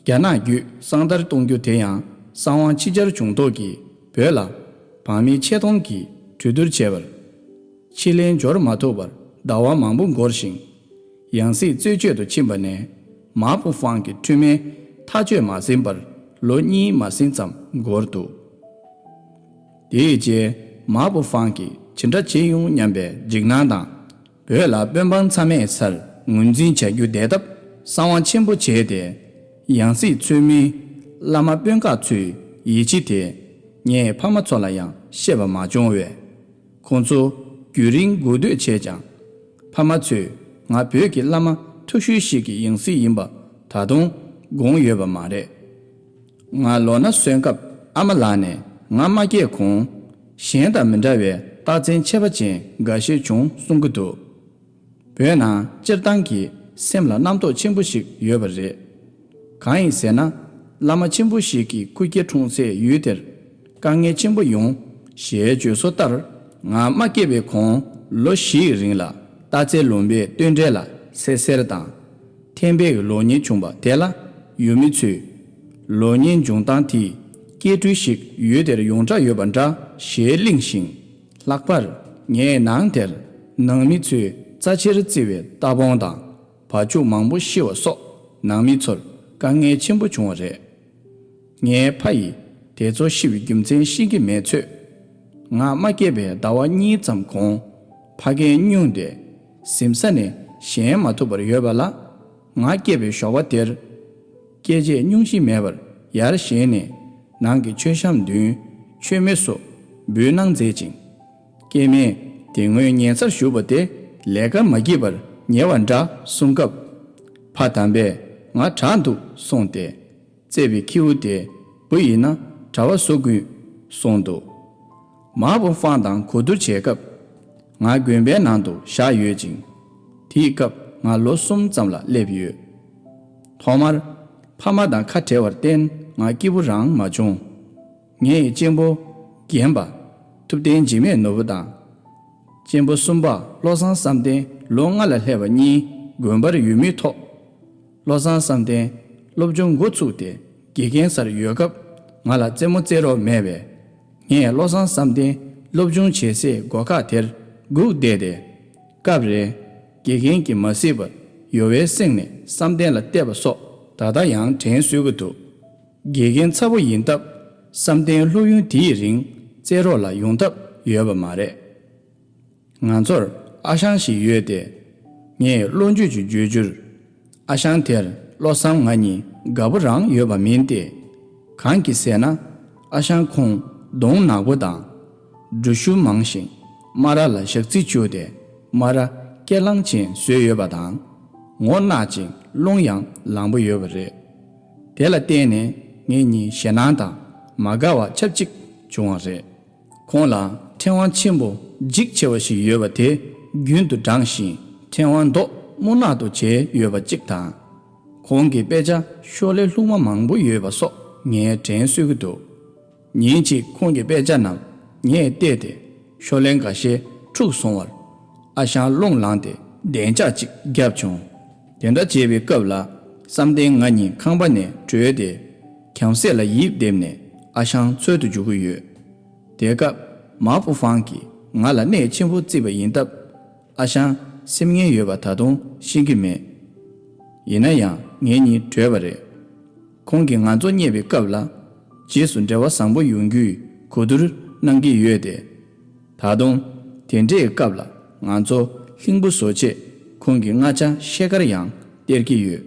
རྒྱ་ནག་བརྒྱུད་གསང་བསྟར་གཏོང་རྒྱུ་དེ་ཡང་གསང་བ་ཕྱི་གྱར་བྱུང་དོགས་ཀྱིས་བོད་ལ་བར་མི་ཆེད་གཏོང་གིས་གྲོས་བསྡུར་བྱས་པར། ཕྱིར་ལན་འབྱོར་མ་ཐུབ་པར་ཟླ་བ་མང་པོ་འགོར་ཞིང་། ཡང་སྲིད་རྩད་གཅོད་དུ་ཕྱིན་པ་ནས་མ་ཕུང་ཧྥང་གི་འཁྲུལ་མེད་ཐག་གཅོད་མ་ཟིན་པར་ལོ་གཉིས་མ་ཟིན་ཙམ་འགོར་འདུག། དེའི་རྗེས་མ་ཕུང་ཧྥང་གིས་ཇི་འདྲ་བྱེད་ཡོང་སྙམ་པའི་འཇིགས་སྣང་དང་། བོད་ལ་དཔོན་འབངས་མཚམས་མེད་སར་ངོས་འཛིན་བྱ་རྒྱུ་བསྡད་སྟབས་གསང་བ་ཆེན་པོ་བྱས་ཏེ། ཡང་སྲིད་འཚོལ་མིའི་བླ་མ་དཔོན་ཁག་ཚོའི་ཡིད་ཆེས་དེ་ངའི་ཕ་མ་ཚོ་ལ་ཡང་བཤད་པ་མ་བྱུང་བས། ཁོང་ཚོ་རྒྱུན་རིང་སྒུག་སྡོད་བྱས་ཀྱང་། ཕ་མ་ཚོས་ང་བོད་ཀྱི་བླ་མ་མཐོ་ཤོས་ཤིག་གི་ཡང་སྲིད་ཡིན་པ་ད་དུང་དགོངས་ཡོད་པ་མ་རེད། ང་ལོ་ན་སོན་སྐབས་ཨ་མ་ལགས་ནས་ང་མ་སྐྱེས་གོང་། གཞན་དང་མི་འདྲ་བའི་རྟགས་མཚན་ཁྱད་པར་ཅན་འགའ་ཤས་བྱུང་གསུང་གི་འདུག། བོད་ནང་སྤྱིར་བཏང་གི་སེམས་ལ་རྣམ་རྟོག་ཆེན་པོ་ཞིག་ཡོད་པ་རེད། གང་ཡིན་ཟེར་ན། བླ་མ་ཆེན་པོ་ཞིག་གི་སྐུ་སྐྱེ་འཁྲུངས་སའི་ཡུལ་དེར་དཀའ་ངལ་ཆེན་པོ་ཡོང་ཞེས་བརྗོད་སྲོལ་ལྟར། ང་མ་སྐྱེས་པའི་གོང་ ལོ་བཞིའི་རིང་ལ་རྟ་རྩེ་ལུང་པའི་སྟོད་འབྲེལ་ལ་སེ་སེར་དང་ཐན་པའི་ལོ་ཉེས་བྱུང་བ་དེ་ལ་ཡུལ་མི་ཚོས་ལོ་ཉེས་འབྱུང་སྟངས་དེའི་སྐྱེ་འགྲོས་ཤིག་ཡུལ་དེར་ཡོངས་གྲགས་ཡོད་པ་འདྲ་ཞེས་གླེང་ཞིང་། ལྷག་པར་ངའི་ནང་དེར་ནང་མི་ཚོས་རྩ་ཆེར་བརྩི་བའི་རྟ་བོང་དང་བ་ཕྱུགས་མང་པོ་ཤི་བ་སོགས་ནང་མི་ཚོར་དཀའ་ངལ་ཆེན་པོ་བྱུང་བ་རེད། ངའི་ཕ་ཡིས་དེ་ཚོ་ཤི་བའི་རྒྱུ་མཚན་ཤེས་ཀྱི་མེད་ཚོད། ང་མ་སྐྱེས་པའི་ཟླ་བ་གཉིས་ཙམ་གོང་ཕ་རྒན་སྨྱུང་སྟེ་གཟིམ་ས་ནས་བཞེངས་མ་ཐུབ་པར་ཡོད་པ་ལ། ང་སྐྱེས་པའི་ཞོགས་པ་དེར་སྐྱེས་རྗེས་སྙུང་གཞི་མེད་པར་ཡར་བཞེངས་ནས་ནང་གི་མཆོད་བཤམས་མདུན་མཆོད་མེ་སོགས་འབུལ་གནང་མཛད་ཅིང་། སྐྱེས་མས་དེ་སྔོན་ཉལ་སར་བཞུགས་པ་དེ་ལས་ཀར་མ་བསྐྱིད་པར་ཉལ་བ་འདྲ་གསུང་སྐབས། ཕ་དམ་པས་ང་དྲག་འདུག་གསུངས་ཏེ། བརྩེ་བའི་ཁྱེའུ་དེ་བུ་ཡིན་ན་གྲྭ་བ་བཟོ་དགོས་གསུངས་འདུག་མ་བུ་ཧྥང་དང་གོ་བསྡུར་བྱེད་སྐབས། ང་དགོན་པའི་ནང་དུ་བཞག་ཡོད་ཅིང་། དེའི་སྐབས་ང་ལོ་གསུམ་ཙམ་ལ་སླེབས་ཡོད། ཐོག་མར་ཕ་མ་དང་ཁ་བྲལ་བར་བརྟེན་ང་སྐྱིད་པོ་རང་མ་བྱུང་། ངའི་གཅེན་པོ་རྒན་པ་ཐུབ་བསྟན་འཇིགས་མེད་ནོར་བུ་དང་། གཅེན་པོ་གསུམ་པ་བློ་བཟང་བསམ་གཏན་ལོ་ལྔ་ལ་སླེབས་པ་གཉིས་དགོན་པར་ཡོད་མུས་ཐོག་བློ་བཟང་བསམ་གཏན་སློབ་སྦྱོང་འགོ་ཚུགས་ཏེ་དགེ་རྒན་སར་ཡོད་སྐབས་ང་ལ་རྩེད་མོ་རྩེ་རོགས་མེད་པས། ངས་བློ་བཟང་བསམ་གཏན་སློབ་སྦྱོང་བྱེད་སའི་སྒོ་ཁ་དེར་སྒུག་བསྡད་དེ། སྐབས་རེ་དགེ་རྒན་གྱིས་མ་གཟིགས་པར་ཡོལ་བའི་གསེང་ནས་བསམ་གཏན་ལ་བལྟས་པ་སོགས་ད་ལྟ་ཡང་དྲན་གསོས་ཀྱི་འདུག་དགེ་རྒན་ཚ་བོ་ཡིན་སྟབས་བསམ་གཏན་སློབ་ཡོན་དེའི་རིང་རྩེད་རོགས་ལ་ཡོང་ཐབས་ཡོད་པ་མ་རེད། ང་ཚོར་ཨ་ཞང་ཞིག་ཡོད་དེ། ངས་བློ་འགྱོད་ཀྱིས་བརྗོད་རྒྱུར། ཨ་ཞང་དེར་བློ་བཟང་ང་གཉིས་དགའ་པོ་རང་ཡོད་པ་མིན་ཏེ། གང་གིས་ཟེར་ན། ཨ་ཞང་ཁོང་གདོང་ནག་པོ་དང་། འབྲུ་ཤུ་མང་ཞིང་སྨ་ར་ལ་ཞག་རྩི་བཅུག་སྟེ་སྨ་ར་སྐེ་ལང་ཅན་བཟོས་ཡོད་པ་དང་། ངོ་གནག་ཅིང་རླུང་ཡང་ལངས་པོ་ཡོད་པ་རེད། དེ་ལ་བརྟེན་ནས་ངེད་གཉིས་ཞེད་སྣང་དང་མ་དགའ་བ་ཆབས་ཅིག་བྱུང་བ་རེད། ཁོང་ལ་ཕྲེང་བ་ཆེན་པོ་འཇིགས་ཆེ་བ་ཞིག་ཡོད་པ་དེ་རྒྱུན་དུ་བགྲངས་ཤིང་ཕྲེང་བ་མདོག་སྨུག་ནག་ཏུ་བྱས་ཡོད་པ་གཅིག་དང་། ཁོང་གི་དཔེ་ཆ་ཤོ་ལོ་ཀ་ལྷུག་མ་མང་པོ་ཡོད་པ་སོགས་ངས་དྲན་གསོས་ཀྱི་འདུག་ཉིན་གཅིག་ཁོང་གི་དཔེ་ཆ་རྣམས་ངས་བལྟས་ཏེ་ཤོ་ལོ་ཀ་འགའ་ཤས་འཁྲུགས་སོང་བར་ཨ་ཞང་རླུང་ལངས་ཏེ་བདེ་འཇགས་ཅིག་བརྒྱབ་བྱུང་། དེ་འདྲ་བྱེད་པའི་སྐབས་ལ་བསམ་གཏན་ང་གཉིས་ཁང་པ་ནས་བྲོས་ཏེ་གྱང་སེ་ལ་ཡིབ་བསྡེབས་ནས་ཨ་ཞང་འཚོལ་དུ་འཇུག་གི་ཡོད། དེ་སྐབས་མ་པུ་ཧྥང་གིས་ང་ལ་གནས་ཆེན་པོ་བརྩིས་པ་ཡིན་སྟབས། ཨ་ཞང་སེམས་ངལ་ཡོད་པ་ད་དུང་ཤེས་ཀྱི་མེད། ཡིན་ན་ཡང་ངེད་གཉིས་བྲོས་པ་རེད། ཁོང་གིས་ང་ཚོ་རྙེད་པའི་སྐབས་ལ། རྗེས་སུ་འབྲེལ་བ་བཟང་པོ་ཡོང་རྒྱུའི་གོ་བསྡུར་གནང་གི་ཡོད་དེ། ད་དུང་དེ་འདྲའི་སྐབས་ལ་ང་ཚོ་ལྷིང་པོ་བཟོ་ཆེད་ཁོང་གིས་སྔ་ཆ་ཤེལ་དཀར་ཡང་སྟེར་གྱི་ཡོད།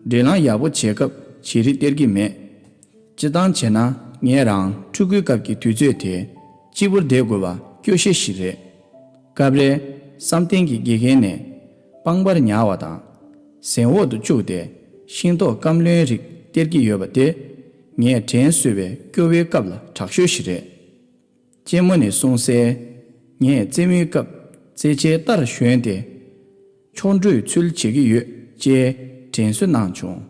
སྒྲིག་ལམ་ཡག་པོ་བྱེད་སྐབས་བྱི་རིལ་སྟེར་གྱི་མེད། སྤྱིར་བཏང་བྱས་ན་ངས་རང་ཕྲུ་གུའི་སྐབས་ཀྱི་དུས་ཚོད་དེ་གཅིག་པུར་བསྡད་དགོས་པ་སྐྱོ་ཤས་ཤིག་རེད། སྐབས་རེ་བསམ་གཏན་གྱི་དགེ་རྒན་ནས་པང་པར་ཉར་བ་དང་། གཟན་འོག་ཏུ་བཅུག་སྟེ་ཤིང་ཏོག་སྐམ་རློན་རིགས་སྟེར་གྱི་ཡོད་པ་དེ་ངས་དྲན་གསོས་པའི་སྐྱོ་བའི་སྐབས་ལ་དྲག་ཤོས་ཤིག་རེད། གཅེན་མོ་ནས་གསུངས་གསལ། ངས་རྩེད་མོའི་སྐབས་རྩེད་ཆས་ལྟར་ཞོན་ཏེ། ཆོག་འགྲོའི་ཚུལ་བྱེད་ཀྱི་ཡོད་ཅེས་དྲན་གསོ་གནང་བྱུང་།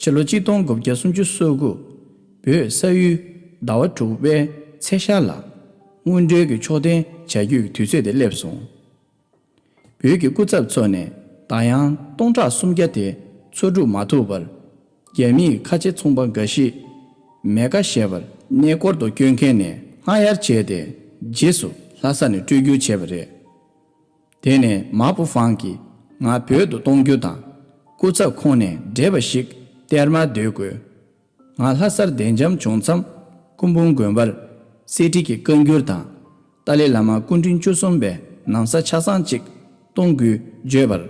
ཕྱི་ལོ་གཅིག་སྟོང་དགུ་བརྒྱ་སུམ་ཅུ་སོ་དགུ། བོད་ས་ཡུལ་ཟླ་བ་དྲུག་པའི་ཚེས་ཤར་ལ། སྔོན་འགྲོའི་གི་ཆོག་ཐེངས་བྱ་རྒྱུའི་དུས་ཚོད་དེ་སླེབས་སོང་། བོད་ཀྱི་སྐུ་ཚབ་ཚོ་ནས་ད་ཡང་སྟོང་ཕྲག་སུམ་བརྒྱ་དེ་འཚོ་སྒྲུབ་མ་ཐུབ་པར། རྒྱ་མིའི་ཁ་ཆེ་ཚོང་པ་འགའ་ཞིག་མེ་ཀ་ཞེས་པར་གནས་སྐོར་དུ་བསྐྱོད་མཁན་ནས་སྔ་གཡར་བྱས་ཏེ། རྗེས་སུ་ལྷ་ས་ནས་སྤྲོད་རྒྱུ་བྱས་པ་རེད། དེ་ནས་མ་པུ་ཧྥང་གིས་ང་བོད་དུ་གཏོང་རྒྱུ་དང་། སྐུ་ཚབ་ཁོངས་ནས་བགྲེས་པ་ཞིག་སྟེར་མར་སྡོད་དགོས། ང་ལྷ་སར་གདན་འཇམ་བྱུང་མཚམས། སྐུ་འབུམ་དགོན་པར་གསེར་ཁྲི་གི་བཀའ་འགྱུར་དང་། ཏཱ་ལའི་བླ་མ་སྐུ་ཕྲེང་བཅུ་གསུམ་པའི་ན་བཟའ་ཆ་ཚང་གཅིག་གཏོང་དགོས་བརྗོད་པར།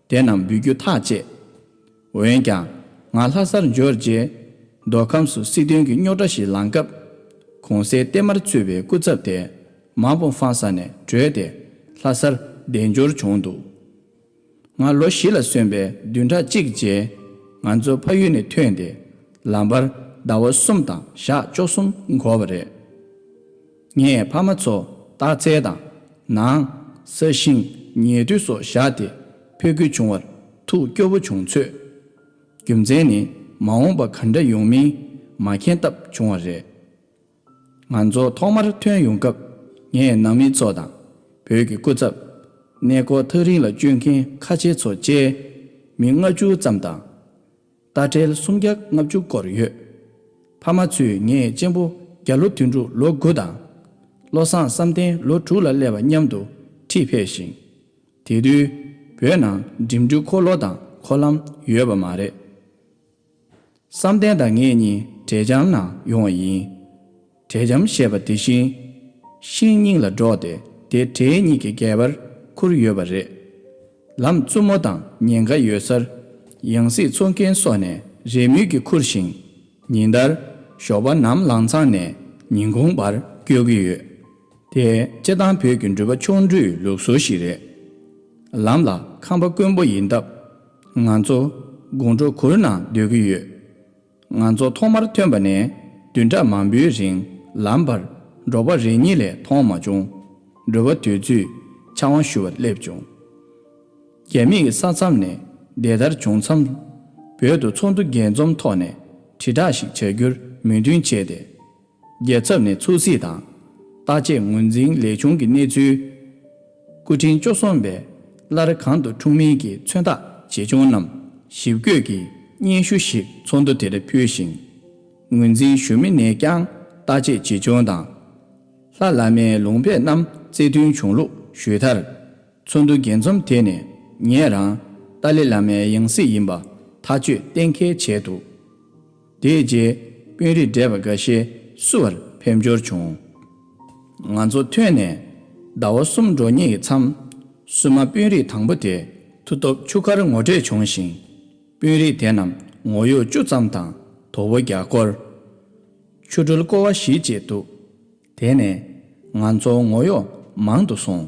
དེ་རྣམས་འབུལ་རྒྱུ་ཐག་བཅད། འོན་ཀྱང་། ང་ལྷ་སར་འབྱོར་རྗེས། མདོ་ཁམས་སུ་སྲིད་དོན་གྱི་རྙོག་དྲ་ཞིག་ལངས་སྐབས། གོང་གསལ་བསྟན་མར་ཚུད་པའི་སྐུ་ཚབ་དེ། མ་པུ་ཧྥང་ས་ནས་བྲོས་ཏེ། ལྷ་སར་གདན་འབྱོར་བྱུང་འདུག་ང་ལོ་བཞི་ལ་སོན་པའི་བདུན་ཕྲག་གཅིག་རྗེས། ང་ཚོ་ཕ་ཡུལ་ནས་ཐོན་ཏེ། ལམ་བར་ཟླ་བ་གསུམ་དང་ཞག་བཅུ་གསུམ་འགོར་བ་རེད། ངས་ཕ་མ་ཚོ་རྟགས་རྩལ་དང་། ནང་། ས་ཞིང་། ཉལ་ཐུལ་སོགས་བཞག་སྟེ་ཕེབས་དགོས་བྱུང་བར་ཐུགས་སྐྱོ་བོ་བྱུང་ཚོད། རྒྱུ་མཚན་ནི་མ་འོངས་པ་ག་འདྲ་ཡོང་མིན་མ་མཁྱེན་སྟབས་བྱུང་བ་རེད། ང་ཚོ་ཐོག་མར་ཐོན་ཡོང་སྐབས་ངས་ནང་མི་ཚོ་དང་ བོད་ཀྱི་སྐུ་ཚབ། གནས་སྐོར་ཐག་རིང་ལ་བསྐྱོད་མཁན་ཁ་ཆེ་ཚོ་བཅས་མི་ལྔ་བཅུ་ཙམ་དང་། རྟ་དྲེལ་སུམ་བརྒྱ་ལྔ་བཅུ་སྐོར་ཡོད། ཕ་མ་ཚོས་ངའི་གཅེན་པོ་རྒྱ་ལོ་དོན་གྲུབ་ལོ་དགུ་དང་། བློ་བཟང་བསམ་གཏན་ལོ་དྲུག་ལ་སླེབས་པ་མཉམ་དུ་ཁྲིད་ཕེབས་ཤིང་། དེ་དུས་བོད་ནང་འགྲིམ་འགྲུལ་འཁོར་ལོ་དང་འཁོར་ལམ་ཡོད་པ་མ་རེད། བསམ་གཏན་དང་ངེད་གཉིས་བྲེ་ལྕམ་ནང་ཡོང་བ་ཡིན། བྲེ་ལྕམ་ཞེས་པ་དེ་བཞིན་ཤིང་རྙིང་ལ་འགྲོགས་ཏེ་དེ་བྲེ་གཉིས་ཀྱི་སྒལ་པར་ཁུར་ཡོད་པ་རེད། ལམ་རྩུབ་མོ་དང་ཉེན་ཁ་ཡོད་སར་ཡང་སྲིད་འཚོ་མཁན་སོགས་ནས་རེ་མུས་ཀྱིས་ཁུར་ཞིང་། ཉིན་ལྟར་ཞོགས་པ་ནམ་ལངས་ཚང་ནས་ཉིན་གུང་བར་སྐྱོད་ཀྱི་ཡོད། དེ་སྤྱིར་བཏང་བོད་ཀྱི་འགྲུལ་པ་ཆུང་འགྲུལ་ལུགས་སྲོལ་ཞིག་རེད། ལམ་ལ་ཁང་པ་དཀོན་པོ་ཡིན་སྟབས། ང་ཚོ་དགོང་དྲོ་གུར་ནང་སྡོད་ཀྱི་ཡོད། ང་ཚོ་ཐོག་མར་ཐོན་པ་ནས་བདུན་ཕྲག་མང་པོའི་རིང་ལམ་བར་འབྲོག་པ་རེ་གཉིས་ལས་མཐོང་མ་བྱུང་། འགྲུལ་པ་དེ་ཚོས་ཕྱག་དབང་ཞུ་བར་སླེབས་བྱུང་། རྒྱ་མིས་ས་མཚམས་ནས་བདེ་ཐར་བྱུང་མཚམས། བོད་དུ་ཚོགས་འདུ་རྒྱས་འཛོམས་ཐོག་ནས་དྲིལ་བསྒྲགས་ཤིག་བྱ་རྒྱུར་མོས་མཐུན་བྱས་ཏེ། རྒྱལ་ཚབ་ནས་ཚོགས་སྲིད་དང་། བརྟག་དཔྱད་ངོས་འཛིན་ལས་ཆུང་གི་གནས་ཚུལ། སྐུ་ཕྲེང་བཅུ་གསུམ་པས་སླར་གང་དུ་འཁྲུངས་མིན་གྱི་མཚོན་རྟགས་ཇེ་ཆུང་རྣམས་ཞིབ་བཀོད་ཀྱི་སྙན་ཞུ་ཞིག་ཚོགས་འདུ་དེར་ཕུལ་ཞིང་། ངོས་འཛིན་ཞུ་མི་ནས་ཀྱང་བརྟག་དཔྱད་ཇེ་ཆུང་དང་། ལྷ་བླ་མའི་ལུང་པའི་རྣམ་རྩེ་མཐུན་བྱུང་ལུགས་ཞུས་མཐར། ཚོགས་འདུ་རྒྱས་འཛོམས་དེ་ནས་ངས་རང་ཏཱ་ལའི་བླ་མའི་ཡང་སྲིད་ཡིན་པ་ཐག་གཅོད་གཏན་འཁེལ་བྱས་འདུག་དེའི་རྗེས་དཔོན་རིགས་བགྲེས་པ་འགའ་ཤས་བསུ་བར་ཕེབས་འབྱོར་བྱུང་། ང་ཚོ་ཐོན་ནས་ཟླ་བ་གསུམ་འགྲོ་སྙེག་གི་མཚམས། བསུ་མ་དཔོན་རིགས་དང་པོ་དེ་མཐུ་སྟོབས་ཆུ་ཁར་ངོ་འཕྲོད་བྱུང་ཞིང་། དཔོན་རིགས་དེ་རྣམས་ངོ་གཡོག་བཅུ་ཙམ་དང་དོ་པོ་བརྒྱ་སྐོར། ཆུ་སྦྲུལ་ཀོ་བ་བཞི་བཅས་འདུག་དེ་ནས་ང་ཚོ་ངོ་གཡོག་མང་དུ་སོང་།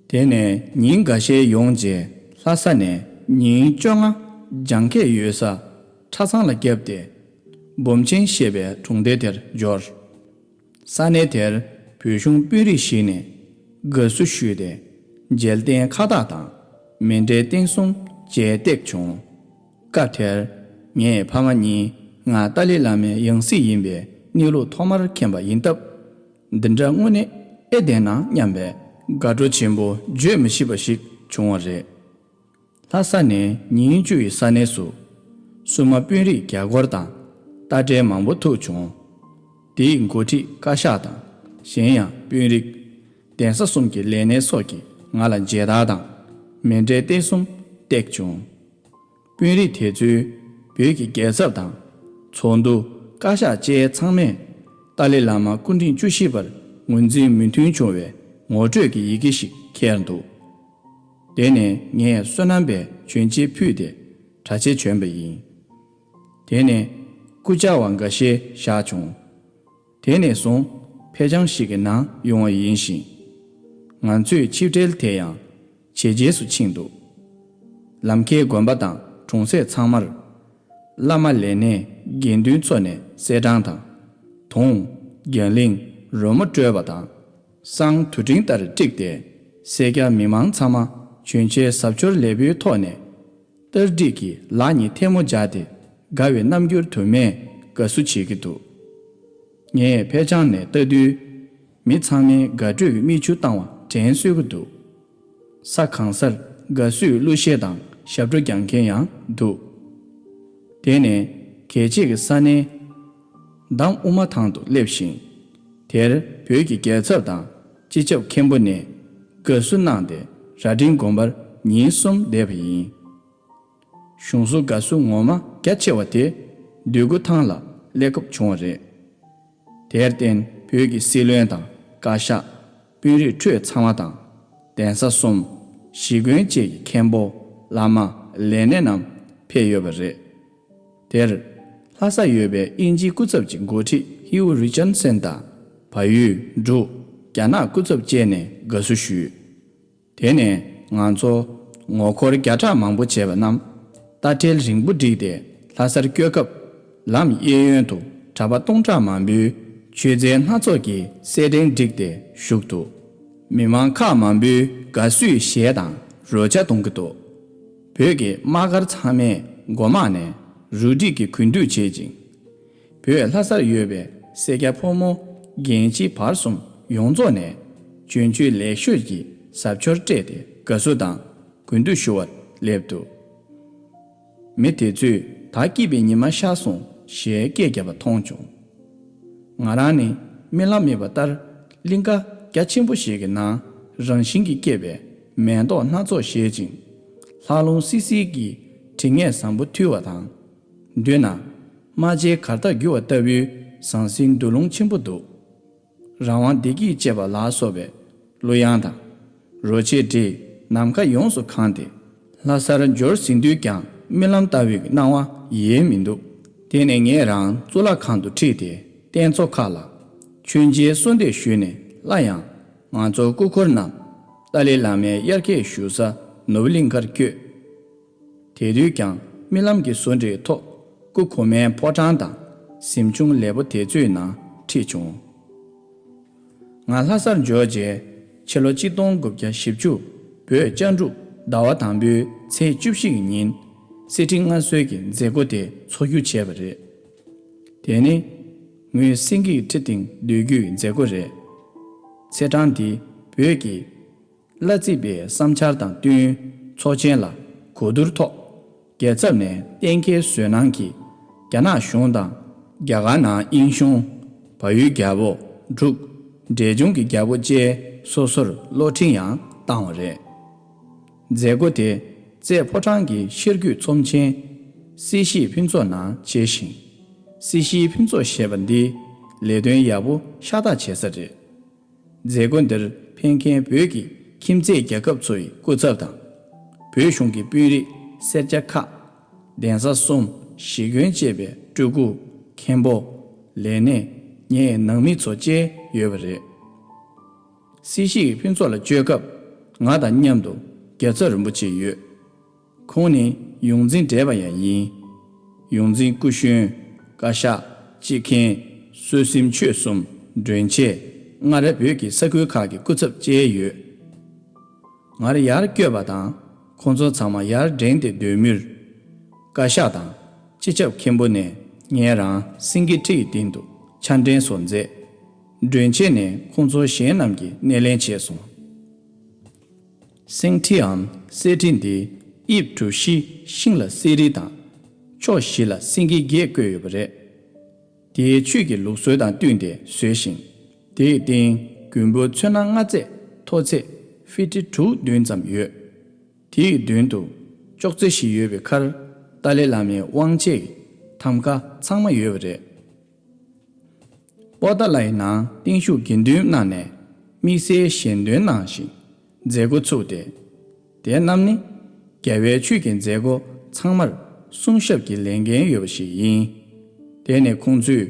དེ་ནས་ཉིན་འགའ་ཤས་ཡོང་རྗེས་ལྷ་ས་ནས་ཉིན་བཅོ་ལྔ་ལྗང་ཁྱེད་ཡོད་ས་ཁྲ་ཚང་ལ་བརྒྱབ་སྟེ། འབུམ་ཆེན་ཞེས་པའི་གྲོང་སྡེ་དེར་འབྱོར། ས་གནས་དེར་བོད་གཞུང་དཔོན་རིགས་ཤིག་ནས་དགའ་བསུ་ཞུས་ཏེ། མཇལ་རྟེན་ཁ་བཏགས་དང་མཎྜལ་རྟེན་གསུམ་བཅས་བཏེགས་བྱུང་། སྐབས་དེར་ངས་ཕ་མ་གཉིས་ང་ཏཱ་ལའི་བླ་མའི་ཡང་སྲིད་ཡིན་པའི་གནས་ལུགས་ཐོག་མར་མཁྱེན་པ་ཡིན་སྟབས། འདི་འདྲ་དངོས་གནས་ཨེ་བདེན་ན་སྙམ་པའི་དགའ་སྤྲོ་ཆེན་པོ་བརྗོད་མི་ཤེས་པ་ཞིག་བྱུང་བ་རེད། ལྷ་ས་ནས་ཉིན་བཅུ་ཡི་ས་གནས་སུ་བསུ་མ་དཔོན་རིགས་བརྒྱ་སྐོར་དང་རྟ་དྲེལ་མང་པོ་ཐུག་བྱུང་། དེའི་འགོ་ཁྲིད་བཀའ་ཤག་དང་གཞན་ཡང་དཔོན་རིགས། གདན་ས་གསུམ་གྱི་ལས་སྣེ་སོགས་ཀྱིས་ང་ལ་མཇལ་དར་དང་མཎྜལ་རྟེན་གསུམ་བཏེགས་བྱུང་། དཔོན་རིགས་དེ་ཚོས་བོད་ཀྱི་རྒྱལ་ཚབ་དང་། ཚོགས་འདུ། བཀའ་ཤག་བཅས་ཚང་མས་ཏཱ་ལའི་བླ་མ་སྐུ་ཕྲེང་བཅུ་བཞི་པར་ངོས་འཛིན་མོས་མཐུན་བྱུང་བའི་ངོ་སྤྲོད་ཀྱི་ཡི་གེ་ཞིག་འཁྱེར་འདུག་དེ་ནས་ངས་བསོད་ནམས་པའི་མཆོད་མཇལ་ཕུལ་ཏེ་གྲྭ་ཆས་བྱོན་པ་ཡིན། དེ་ནས་སྐུ་བཅར་བ་འགའ་ཤས་བཞག་བྱུང་། དེ་ནས་བཟུང་ཕེབས་བྱང་ཞིག་གི་ནང་ཡོང་བ་ཡིན་ཞིང་། ང་ཚོའི་ཆིབས་གྲལ་དེ་ཡང་ཇེ་རྒྱས་སུ་ཕྱིན་འདུག་ལམ་ཁའི་དགོན་པ་དང་གྲོང་གསེབ་ཚང་མར། བླ་མ་ལས་སྣེ་དགེ་འདུན་ཚོ་ནས་གསེར་སྦྲང་དང་། དུང་། རྒྱང་གླིང་། རོལ་མོ་དཀྲོལ་བ་དང་། བསང་དུད་སྤྲིན་ལྟར་དཀྲིགས་ཏེ། སེར་སྐྱ་མི་མང་ཚང་མ་མཆོད་མཇལ་གཟབ་མཆོར་ལེགས་པོའི་ཐོག་ནས། སྟར་སྒྲིག་གིས་ལག་གཉིས་ཐལ་མོ་སྦྱར་ཏེ་དགའ་བའི་རྣམ་འགྱུར་དུ་མས་དགའ་བསུ་བྱེད་ཀྱི་འདུག་ངས་ཕེབས་བྱང་ནས་ལྟ་དུས། མི་ཚང་མས་དགའ་སྤྲོས་ཀྱི་མིག་ཆུ་བཏང་བ་དྲན་གསོས་ཀྱི་འདུག་ས་གང་སར་དགའ་བསུའི་གླུ་གཞས་དང་ཞབས་བྲོ་རྒྱག་མཁན་ཡང་འདུག་དེ་ནས་གལ་ཆེ་གི་ས་གནས་འདམ་དབུ་མ་ཐང་དུ་སླེབས་ཤིང་། དེར་བོད་ཀྱི་རྒྱལ་ཚབ་དང་སྤྱི་ཁྱབ་མཁན་པོ་ནས་དགའ་བསུ་གནང་སྟེ་རྭ་སྒྲེང་དགོན་པར་ཉིན་གསུམ་བསྡད་པ་ཡིན། གཞུང་བཟོ་དགའ་བསུ་ངོ་མ་རྒྱ་ཆེ་བ་དེ་འདོད་རྒུ་ཐང་ལ་སླེབས་སྐབས་བྱུང་བ་རེད། དེར་བརྟེན་བོད་ཀྱི་སྲིད་བློན་དང་བཀའ་ཤག་དཔོན་རིགས་ཁྲོད་ཚང་མ་དང་། གདན་ས་གསུམ། གཞིས་དགོན་བཅས་ཀྱི་མཁན་པོ། བླ་མ། ལས་སྣེ་རྣམས་ཕེབས་ཡོད་པ་རེད། དེར། ལྷ་ས་ཡོད་པའི་དབྱིན་ཇིའི་སྐུ་ཚབ་ཀྱི་འགོ་ཁྲིད་ཧིའུ་རི་ཅན་སན་དང་། བལ་ཡུལ། འབྲུག་རྒྱ་ནག་སྐུ་ཚབ་བཅས་ནས་དགའ་བསུ་ཞུས། དེ་ནས་ང་ཚོ་ངོ་འཁོར་བརྒྱ་ཕྲག་མང་པོ་བྱས་པ་རྣམས་རྟ་དྲེལ་རིང་པོ་བསྒྲིགས་ཏེ་ལྷ་སར་བསྐྱོད་སྐབས། ལམ་གཡས་གཡོན་དུ་གྲྭ་པ་སྟོང་ཕྲག་མང་པོས་མཆོད་རྫས་སྣ་ཚོགས་ཀྱི་སེར་ཕྲེང་བསྒྲིགས་ཏེ་བཞུགས་འདུག་མི་མང་ཁག་མང་པོས་དགའ་བསུའི་གཞས་དང་རོལ་ཆ་གཏོང་གི་འདུག་བོད་ཀྱི་དམག་སྒར་ཚང་མས་མགོ་དམག་ནས་རུ་སྒྲིག་གི་གུས་འདུད་བྱེད་ཅིང་། བོད་ལྷ་སར་ཡོད་པའི་སེར་སྐྱ་ཕོ་མོ་རྒན་བྱིས་བར་གསུམ་ཡོངས་རྫོགས་ནས་ གྱོན་ཆས་ལེགས་ཤོས་ཀྱི་གཟབ་མཆོར་སྤྲས་ཏེ་དགའ་བསུ་དང་གུས་འདུད་ཞུ་བར་སླེབས་འདུག་མི་དེ་ཚོས་ད་སྐྱིད་པའི་ཉི་མ་ཤར་སོང་ཞེས་སྐད་བརྒྱབ་པ་མཐོང་བྱུང་། ང་རང་ནི་རྨི་ལམ་རྨིས་པ་ལྟར་གླིང་ག་རྒྱ་ཆེན་པོ་ཞིག་གི་ནང་རང་བཞིན་གྱིས་སྐྱེས་པའི་མེ་ཏོག་སྣ་ཚོགས་བཞད་ཅིང་། ལྷ་ལུང་བསིལ་བསིལ་གྱི་དྲི་ངད་བཟང་པོ་འཐུལ་བ་དང་། མདུན་ན་རྨ་བྱའི་གར་སྟེགས་རྒྱུ་བ་ལྟ་བུའི་ཟང་ཟིང་འདུ་ལོང་ཆེན་པོ་འདུག་རང་དབང་བདེ་སྐྱིད་ཅེས་པ་ལ་སོགས་པའི་གླུ་དབྱངས་དང་། རོལ་ཆས་དྲིས་ནམ་མཁའ་ཡོངས་སུ་གང་སྟེ། ལྷ་སར་འབྱོར་ཟིན་དུས་ཀྱང་རྨི་ལམ་ལྟ་བུའི་སྣང་བ་ཡལ་མི་འདུག་དེ་ནས་ངས་རང་གཙུག་ལག་ཁང་དུ་ཁྲིད་དེ་རྟེན་གཙོ་ཁག་ལ་མཆོད་མཇལ་གསོལ་འདེབས་ཞུས་ནས། སླར་ཡང་ང་ཚོ་སྐུ་འཁོར་རྣམས་ཏཱ་ལའི་བླ་མའི་དབྱར་སྐྱེས་བཞུགས་ས་ནོར་བུ་གླིང་ཁར་བསྐྱོད། དེ་དུས་ཀྱང་རྨི་ལམ་གྱི་བཟོ་འདྲའི་ཐོག་སྐུ་གོང་མའི་ཕོ་བྲང་དང་གཟིམ་ཆུང་ལེགས་པོ་དེ་ཚོའི་ནང་ཁྲིད་བྱུང་། ང་ལྷ་སར་འབྱོར་རྗེས་ཕྱི་ལོ་གཅིག་སྟོང་དགུ་བརྒྱ་བཞི་བཅུ་བོད་ལྕགས་འབྲུག་ཟླ་བ་དང་པོའི་ཚེས་བཅུ་བཞི་ཡི་ཉིན་གསེར་ཁྲི་མངའ་གསོལ་གྱི་མཛད་སྒོ་དེ་འཚོགས་རྒྱུ་བྱས་པ་རེད། དེ་ནི་ངོས་སེང་གེའི་ཁྲི་སྟེང་སྡོད་རྒྱུའི་མཛད་སྒོ་རེད། ཚེས་གྲངས་འདི་བོད་ཀྱི་གླ་རྩི་པའི་བསམ་འཆར་དང་བསྟུན་ཚོགས་ཆེན་ལ་གོ་བསྡུར་ཐོག་རྒྱལ་ཚབ་ནས་གཏན་འཁེལ་བཟོས་གནང་གིས་རྒྱ་ནག་གཞུང་དང་རྒྱ་གར་ནང་དབྱིན་གཞུང་། བལ་ཡུལ་རྒྱལ་པོ། འབྲུག་འབྲས་ལྗོངས་ཀྱི་རྒྱལ་པོ་བཅས་སོ་སོར་གློག་འཕྲིན་ཡང་བཏང་བ་རེད། མཛད་སྒོ་དེ་རྩེ་ཕོ་བྲང་གི་ཤར་རྒྱུད་ཚོམས་ཆེན་སྲིད་ཞིའི་ཕུན་ཚོགས་ནང་བྱས་ཤིང་། སྲིད་ཞིའི་ཕུན་ཚོགས་ཞེས་པ་འདི་ལས་དོན་ཡག་པོ་ཤ་སྟག་བྱེད་ས་རེད། མཛད་སྒོ་འདིར་ཕེབས་མཁན་བོད་ཀྱི་ཁྱིམ་མཚེས་རྒྱལ་ཁབ་ཚོའི་སྐུ་ཚབ་དང་། བོད་གཞུང་གི་དཔོན་རིགས་སེར་སྐྱ་ཁག་གདན་ས་གསུམ་གཞིས་དགོན་བཅས་པའི་སྤྲུལ་སྐུ། མཁན་པོ། ལས་སྣེ། ངའི་ནང་མི་ཚོ་བཅས་ཡོད་པ་རེད། སྲིད་ཞིའི་ཕུན་ཚོགས་ལ་བསྐྱོད་སྐབས་ང་དང་མཉམ་དུ་རྒྱལ་ཚབ་རིན་པོ་ཆེ་ཡོད། ཁོང་ནི་ཡོངས་འཛིན་བགྲེས་པ་ཡང་ཡིན། ཡོངས་འཛིན་སྐུ་གཞོན། བཀའ་ཤག་སྤྱི་མཁན། སྲོལ་གསུམ་ཆོས་གསུམ། མགྲོན་བྱེད། སྔར་བོད་ཀྱི་ས་ཁུལ་ཁག་གི་སྐུ་ཚབ་བཅས་ཡོད། ང་རང་ཡར་བསྐྱོད་པ་དང་ཁོང་ཚོ་ཚང་མ་ཡར་འགྲེང་སྟེ་སྡོད་མུས། བཀའ་ཤག་དང་སྤྱི་ཁྱབ་མཁན་པོ་ནས་ངས་རང་སེང་གེ་ཁྲི་ཡི་སྟེང་དུ་ཕྱག་འགྲན་སོགས་མཛད། མགྲོན་བྱེད་ནས་ཁོང་ཚོ་གཞན་རྣམས་ཀྱི་སྣེ་ལེན་བྱས་སོང་། སེང་ཁྲིའམ་གསེར་ཁྲི་འདི་དབྱིབས་གྲུ་བཞི་ཤིང་ལ་གསེར་རི་དང་། ཕྱོགས་བཞི་ལ་སེང་གེ་བརྒྱད་བརྐོས་ཡོད་པ་རེད། དེའི་ཆོས་ཀྱི་ལུགས་སྲོལ་དང་བསྟུན་ཏེ་བཟོས་ཤིང་། དེའི་སྟེང་མགོན་པོ་མཚོན་སྣ་ལྔ་བརྩེགས་མཐོ་ཚད་ཧྥི་ཊི་དྲུག་བདུན་ཙམ་ཡོད། དེའི་མདུན་དུ་ཅོག་ཙེ་ཞིག་ཡོད་པའི་ཁར་ཏཱ་ལའི་བླ་མའི་དབང་ཆས་ཀྱི་ཐམ་ཀ་ཚང་མ་ཡོད་པ་རེད། པོ་ཏཱ་ལའི་ནང་བརྟན་བཞུགས་དགེ་འདུན་གནང་ནས་དམིགས་བསལ་ཞལ་འདོན་གནང་ཞིང་མཛད་སྒོ་ཚུགས་ཏེ། དེ་རྣམས་ནི་རྒྱལ་བའི་ཆོས་ཀྱི་མཛད་སྒོ་ཚང་མར་གསུང་ཞབས་ཀྱི་ལས་འགན་ཡོད་པ་ཞིག་ཡིན། དེ་ནས་ཁོང་ཚོས་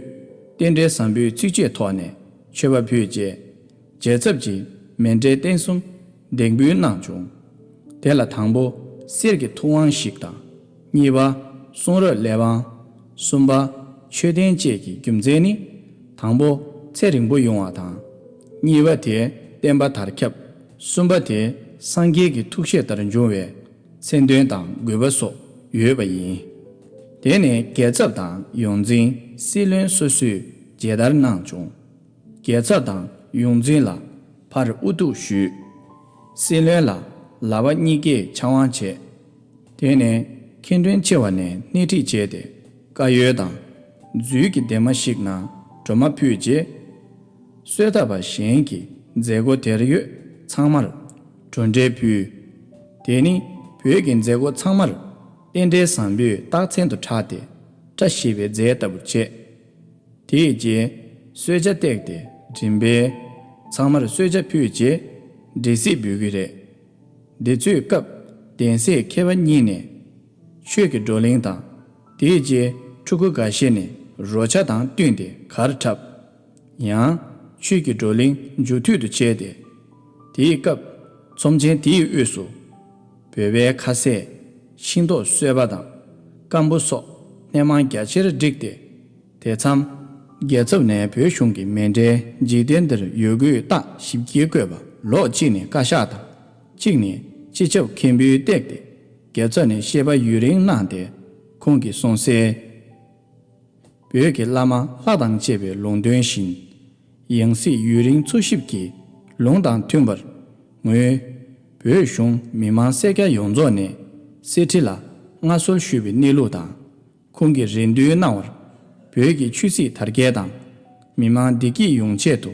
རྟེན་འབྲེལ་བཟང་པོའི་ཚིགས་བཅད་ཐོག་ནས་མཆོད་པ་ཕུལ་རྗེས། རྒྱལ་ཚབ་ཀྱིས་མཎྜལ་རྟེན་གསུམ་འདེགས་འབུལ་གནང་བྱུང་། དེ་ལ་དང་པོ་གསེར་གྱི་ཐུབ་དབང་ཞིག་དང་། གཉིས་པ་གསུང་རབ་གླེགས་བམ། གསུམ་པ་མཆོད་རྟེན་བཅས་ཀྱི་རྒྱུ་མཚན་ནི། དང་པོ་ཚེ་རིང་པོ་ཡོང་བ་དང་། གཉིས་པ་དེ་བསྟན་པ་དར་ཁྱབ། གསུམ་པ་དེ་སངས་རྒྱས་ཀྱི་ཐུགས་བཞེད་ལྟར་འབྱུང་བའི་མཚན་དོན་དང་དགོས་པ་སོགས་ཡོད་པ་ཡིན། དེ་ནས་རྒྱལ་ཚབ་དང་ཡོངས་འཛིན་སྲིད་བློན་སོ་སོས་མཇལ་དར་གནང་བྱུང་། རྒྱལ་ཚབ་དང་ཡོངས་འཛིན་ལ་ཕར་དབུ་གཏུགས་ཞུས། སྲིད་བློན་ལ་ལག་པ་གཉིས་ཀས་ཕྱག་དབང་བྱས། དེ་ནས་མཁན་དྲུང་ཆེ་བ་ནས་སྣེ་ཁྲིད་བྱས་ཏེ་བཀའ་ཡོལ་དང་། འཛུལ་གྱི་ལྡེབ་མ་ཞིག་ནང་སྒྲོལ་མ་ཕུལ་རྗེས། གསོལ་ཐབ་པ་གཞན་གྱིས་མཛད་སྒོ་དེར་ཡོད་ཚང་མར་གྲུབ་འབྲས་ཕུལ། དེ་ནི་བོད་ཀྱི་མཛད་སྒོ་ཚང་མར་རྟེན་འབྲེལ་བཟང་པོའི་རྟགས་མཚན་དུ་གྲགས་ཏེ། བཀྲ་ཤིས་པའི་རྫས་ལྟ་བུར་བྱས། དེའི་རྗེས་གསོལ་ཇ་བཏེགས་ཏེ་མགྲིན་པའི་ཚང་མར་གསོལ་ཇ་ཕུལ་རྗེས་འབྲས་སིལ་འབུལ་གྱི་རེད། འདི་ཚོའི་སྐབས་གདན་སའི་མཁས་པ་གཉིས་ནས་ཆོས་ཀྱི་བགྲོ་གླེང་དང་། དེའི་རྗེས་ཕྲུ་གུ་འགའ་ཤས་ནས་རོལ་ཆ་དང་བསྟུན་ཏེ་གར་འཁྲབ། ཡང་ཆོས་ཀྱི་བགྲོ་གླེང་མཇུག་མཐུད་དུ་བྱས་ཏེ། དེའི་སྐབས་ཚོམས་ཆེན་དེའི་དབུས་སུ་བོད་པའི་ཁ་ཟས་ཤིང་ཏོག་སོས་པ་དང་སྐམ་པོ་སོགས་སྣེ་མང་རྒྱ་ཆེར་བསྒྲིགས་ཏེ། དེ་མཚམས་རྒྱལ་ཚབ་ནས་བོད་གཞུང་གི་མཎྜལ་འཇིག་རྟེན་འདིར་ཡོད་དགུའི་རྟགས་ཞིབ་ཀྱིས་བཀོད་པ་ལོགས་གཅིག་ནས་བཀའ་ཤག་དང་། གཅིག་ནས་སྤྱི་ཁྱབ་མཁན་པོས་བཏེགས་ཏེ། རྒྱལ་ཚབ་ནས་བཤད་པ་ཡུན་རིང་གནང་སྟེ། ཁོང་གིས་གསུངས་གསལ། བོད་ཀྱི་བླ་མ་ལྷ་དང་བཅས་པའི་ལུང་སྟོན་བཞིན། ཡང་སྲིད་ཡུན་རིང་འཚོ་ཞིབ་ཀྱིས་ ལུང་དང་མཐུན་པར། ངོས་བོད་གཞུང་མི་མང་སེར་སྐྱ་ཡོངས་རྫོགས་ནས་གསེར་ཁྲི་ལ་མངའ་གསོལ་ཞུས་པའི་གནས་ལུགས་དང་། ཁོང་གིས་རེ་འདུན་གནང་བར། བོད་ཀྱི་ཆོས་སྲིད་དར་རྒྱས་དང་། མི་མང་བདེ་སྐྱིད་ཡོང་ཆེད་དུ།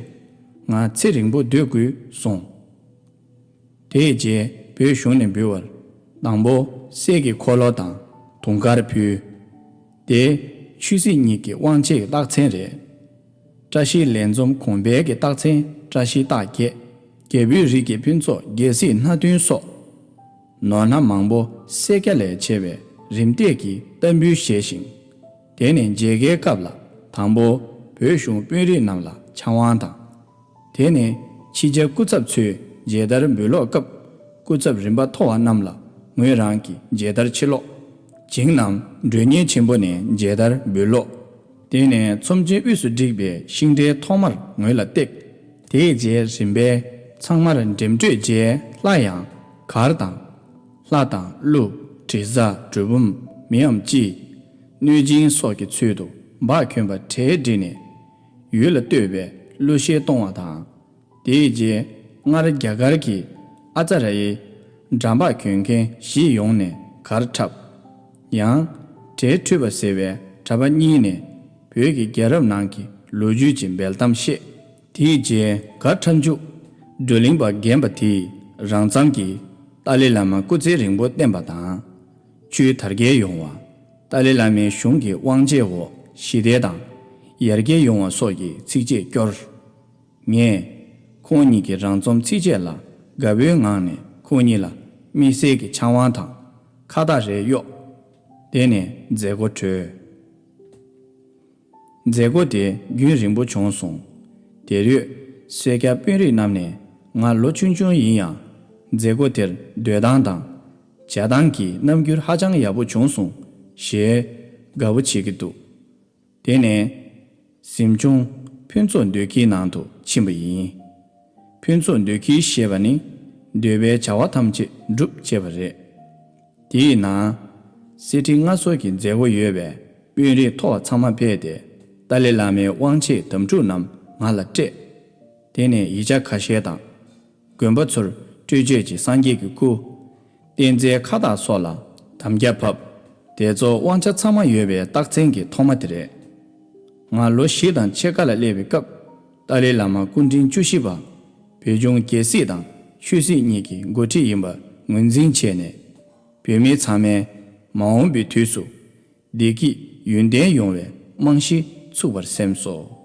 ང་ཚེ་རིང་པོ་སྡོད་དགོས་གསུངས། དེའི་རྗེས་བོད་གཞུང་ནས་འབུལ་བར། དང་པོ་གསེར་གྱི་འཁོར་ལོ་དང་དུང་དཀར་ཕུལ། དེ་ཆོས་སྲིད་གཉིས་ཀྱི་དབང་ཆའི་རྟགས་མཚན་རེད། བཀྲ་ཤིས་ལས་འཛོམས་གོང་འཕེལ་གྱི་རྟགས་མཚན་བཀྲ་ཤིས་རྟགས་བརྒྱད། རྒྱལ་པོའི་རིགས་ཀྱི་ཕུན་ཚོགས་རྒྱལ་སྲིད་སྣ་བདུན་སོགས། ནོར་སྣ་མང་པོ་སེར་སྐྱ་ལས་ཆེ་བའི་རིམ་བསྟེད་ཀྱིས་བསྟར་འབུལ་བཞེས་ཤིང་། དེ་ནས་མཇལ་ཁའི་སྐབས་ལ། དང་པོ་བོད་གཞུང་དཔོན་རིགས་རྣམས་ལ་ཕྱག་དབང་དང་། དེ་ནས་ཕྱི་རྒྱལ་སྐུ་ཚབ་ཚོས་མཇལ་དར་འབུལ་ཀློག་སྐབས། སྐུ་ཚབ་རིམ་པ་མཐོ་བ་རྣམས་ལ་ངོས་རང་གིས་མཇལ་དར་ཕྱིར་སློག། བྱིངས་རྣམས་མགྲོན་གཉེར་ཆེན་པོ་ནས་མཇལ་དར་འབུལ་ཀློག། དེ་ནས་ཚོམས་ཆེན་དབུས་སུ་བསྒྲིགས་པའི་ཤིང་འབྲས་ཐོག་མར་ངོས་ལ་བཏེགས། དེའི་རྗེས་རིམ་པས་ཚང་མར་འགྲེམས་སྤྲོད་རྗེས་སླར་ཡང་གར་དང་། ལྷ་དང་ཀླུ། དྲི་ཟ། གྲུལ་བུམ། མིའམ་ཅི། གནོད་སྦྱིན་སོགས་ཀྱི་ཚུལ་དུ་འབག་གྱོན་པ་གྲལ་བསྒྲིགས་ནས། ཡུལ་ལ་བསྟོད་པའི་གླུ་གཞས་གཏོང་བ་དང་། དེའི་རྗེས་སྔར་རྒྱ་གར་གྱི་ཨ་ཙ་ར་ཡི་འགྲམ་པ་གྱོན་མཁན་བཞི་ཡོང་ནས་གར་འཁྲབ། ཡང་གྲལ་འཁྲུད་པ་ཟེར་བའི་གྲྭ་པ་གཉིས་ནས་བོད་ཀྱི་རྒྱལ་རབས་ནང་གི་ལོ་རྒྱུས་ཀྱི་འབེལ་གཏམ་བཤད། དེའི་རྗེས་གར་འཁྲབ་མཇུག་བགྲོ་གླེང་པ་རྒན་པ་དེས་རང་རྩོམ་གྱིས་ཏཱ་ལའི་བླ་མ་སྐུ་ཚེ་རིང་པོ་བརྟན་པ་དང་། ཆོས་དར་རྒྱས་ཡོང་བ། ཏཱ་ལའི་བླ་མའི་གཞུང་གི་དབང་ཆའི་འོག་ཞི་བདེ་དང་ཡར་རྒྱས་ཡོང་བ་སོགས་ཀྱི་ཚིགས་བཅད་སྐྱོར། ངས་ཁོང་གཉིས་ཀྱི་རང་རྩོམ་ཚིགས་བཅད་ལ་དགའ་པོའི་ངང་ནས་ཁོང་གཉིས་ལ་དམིགས་བསལ་གྱི་ཕྱག་དབང་དང་ཁ་བཏགས་རེ་གཡོགས། དེ་ནས་མཛད་སྒོ་གྲོལ། མཛད་སྒོ་དེ་རྒྱུན་རིང་པོ་བྱུང་སོང་། དེར་ཡོད་སེར་སྐྱ་དཔོན་རིགས་རྣམས་ནས་ང་ལོ་ཆུང་ཆུང་ཡིན་ཡང་མཛད་སྒོ་དེར་སྡོད་སྟངས་དང་། བྱ་སྟངས་ཀྱི་རྣམ་འགྱུར་ཧ་ཅང་ཡག་པོ་བྱུང་སོང་ཞེས་དགའ་པོ་བྱེད་ཀྱི་འདུག། དེ་ནས་གཟིམ་ཆུང་ཕུན་ཚོགས་འདོད་ཁྱིའི་ནང་དུ་ཕྱིན་པ་ཡིན། ཕུན་ཚོགས་འདོད་ཁྱི་ཞེས་པ་ནི་འདོད་པའི་བྱ་བ་ཐམས་ཅད་འགྲུབ་ཅེས་པ་རེད། དེའི་ནང་གསེར་ཁྲི་མངའ་གསོལ་གྱི་མཛད་སྒོ་ཡོད་པས་དཔོན་རིགས་མཐོ་བ་ཚང་མ་ཕེབས་ཏེ་ཏཱ་ལའི་བླ་མའི་དབང་ཆའི་དམ་ཕྲུག་རྣམས་ང་ལ་སྤྲད། དེ་ནས་ཡིག་ཆ་ཁ་ཤས་དང་། དགོན་པ་ཚུར་སྤྲོད་བྱེད་ཀྱི་སངས་རྒྱས་ཀྱི་སྐུ། བསྟན་རྩིས་ཁ་བཏགས་སོགས་ལ་དམ་རྒྱ་བབས། དེ་ཚོ་དབང་ཆ་ཚང་མ་ཡོད་པའི་རྟགས་མཚན་གྱི་ཐོག་མ་དེ་རེད། ང་ལོ་བཞི་དང་ཕྱེད་ཀ་ལ་སླེབས་པའི་སྐབས་ཏཱ་ལའི་བླ་མ་སྐུ་ཕྲེང་བཅུ་བཞི་པ་བོད་ལྗོངས་རྒྱལ་སྲིད་དང་ཆོས་སྲིད་གཉིས་ཀྱི་འགོ་ཁྲིད་ཡིན་པ་ངོས་འཛིན་བྱས་ནས། བོད་མི་ཚང་མས་མ་འོངས་པའི་དུས་སུ་བདེ་སྐྱིད་ཡུན་བརྟན་ཡོང་བའི་རྨང་གཞི་ཚུགས་པར་སེམས་སོ།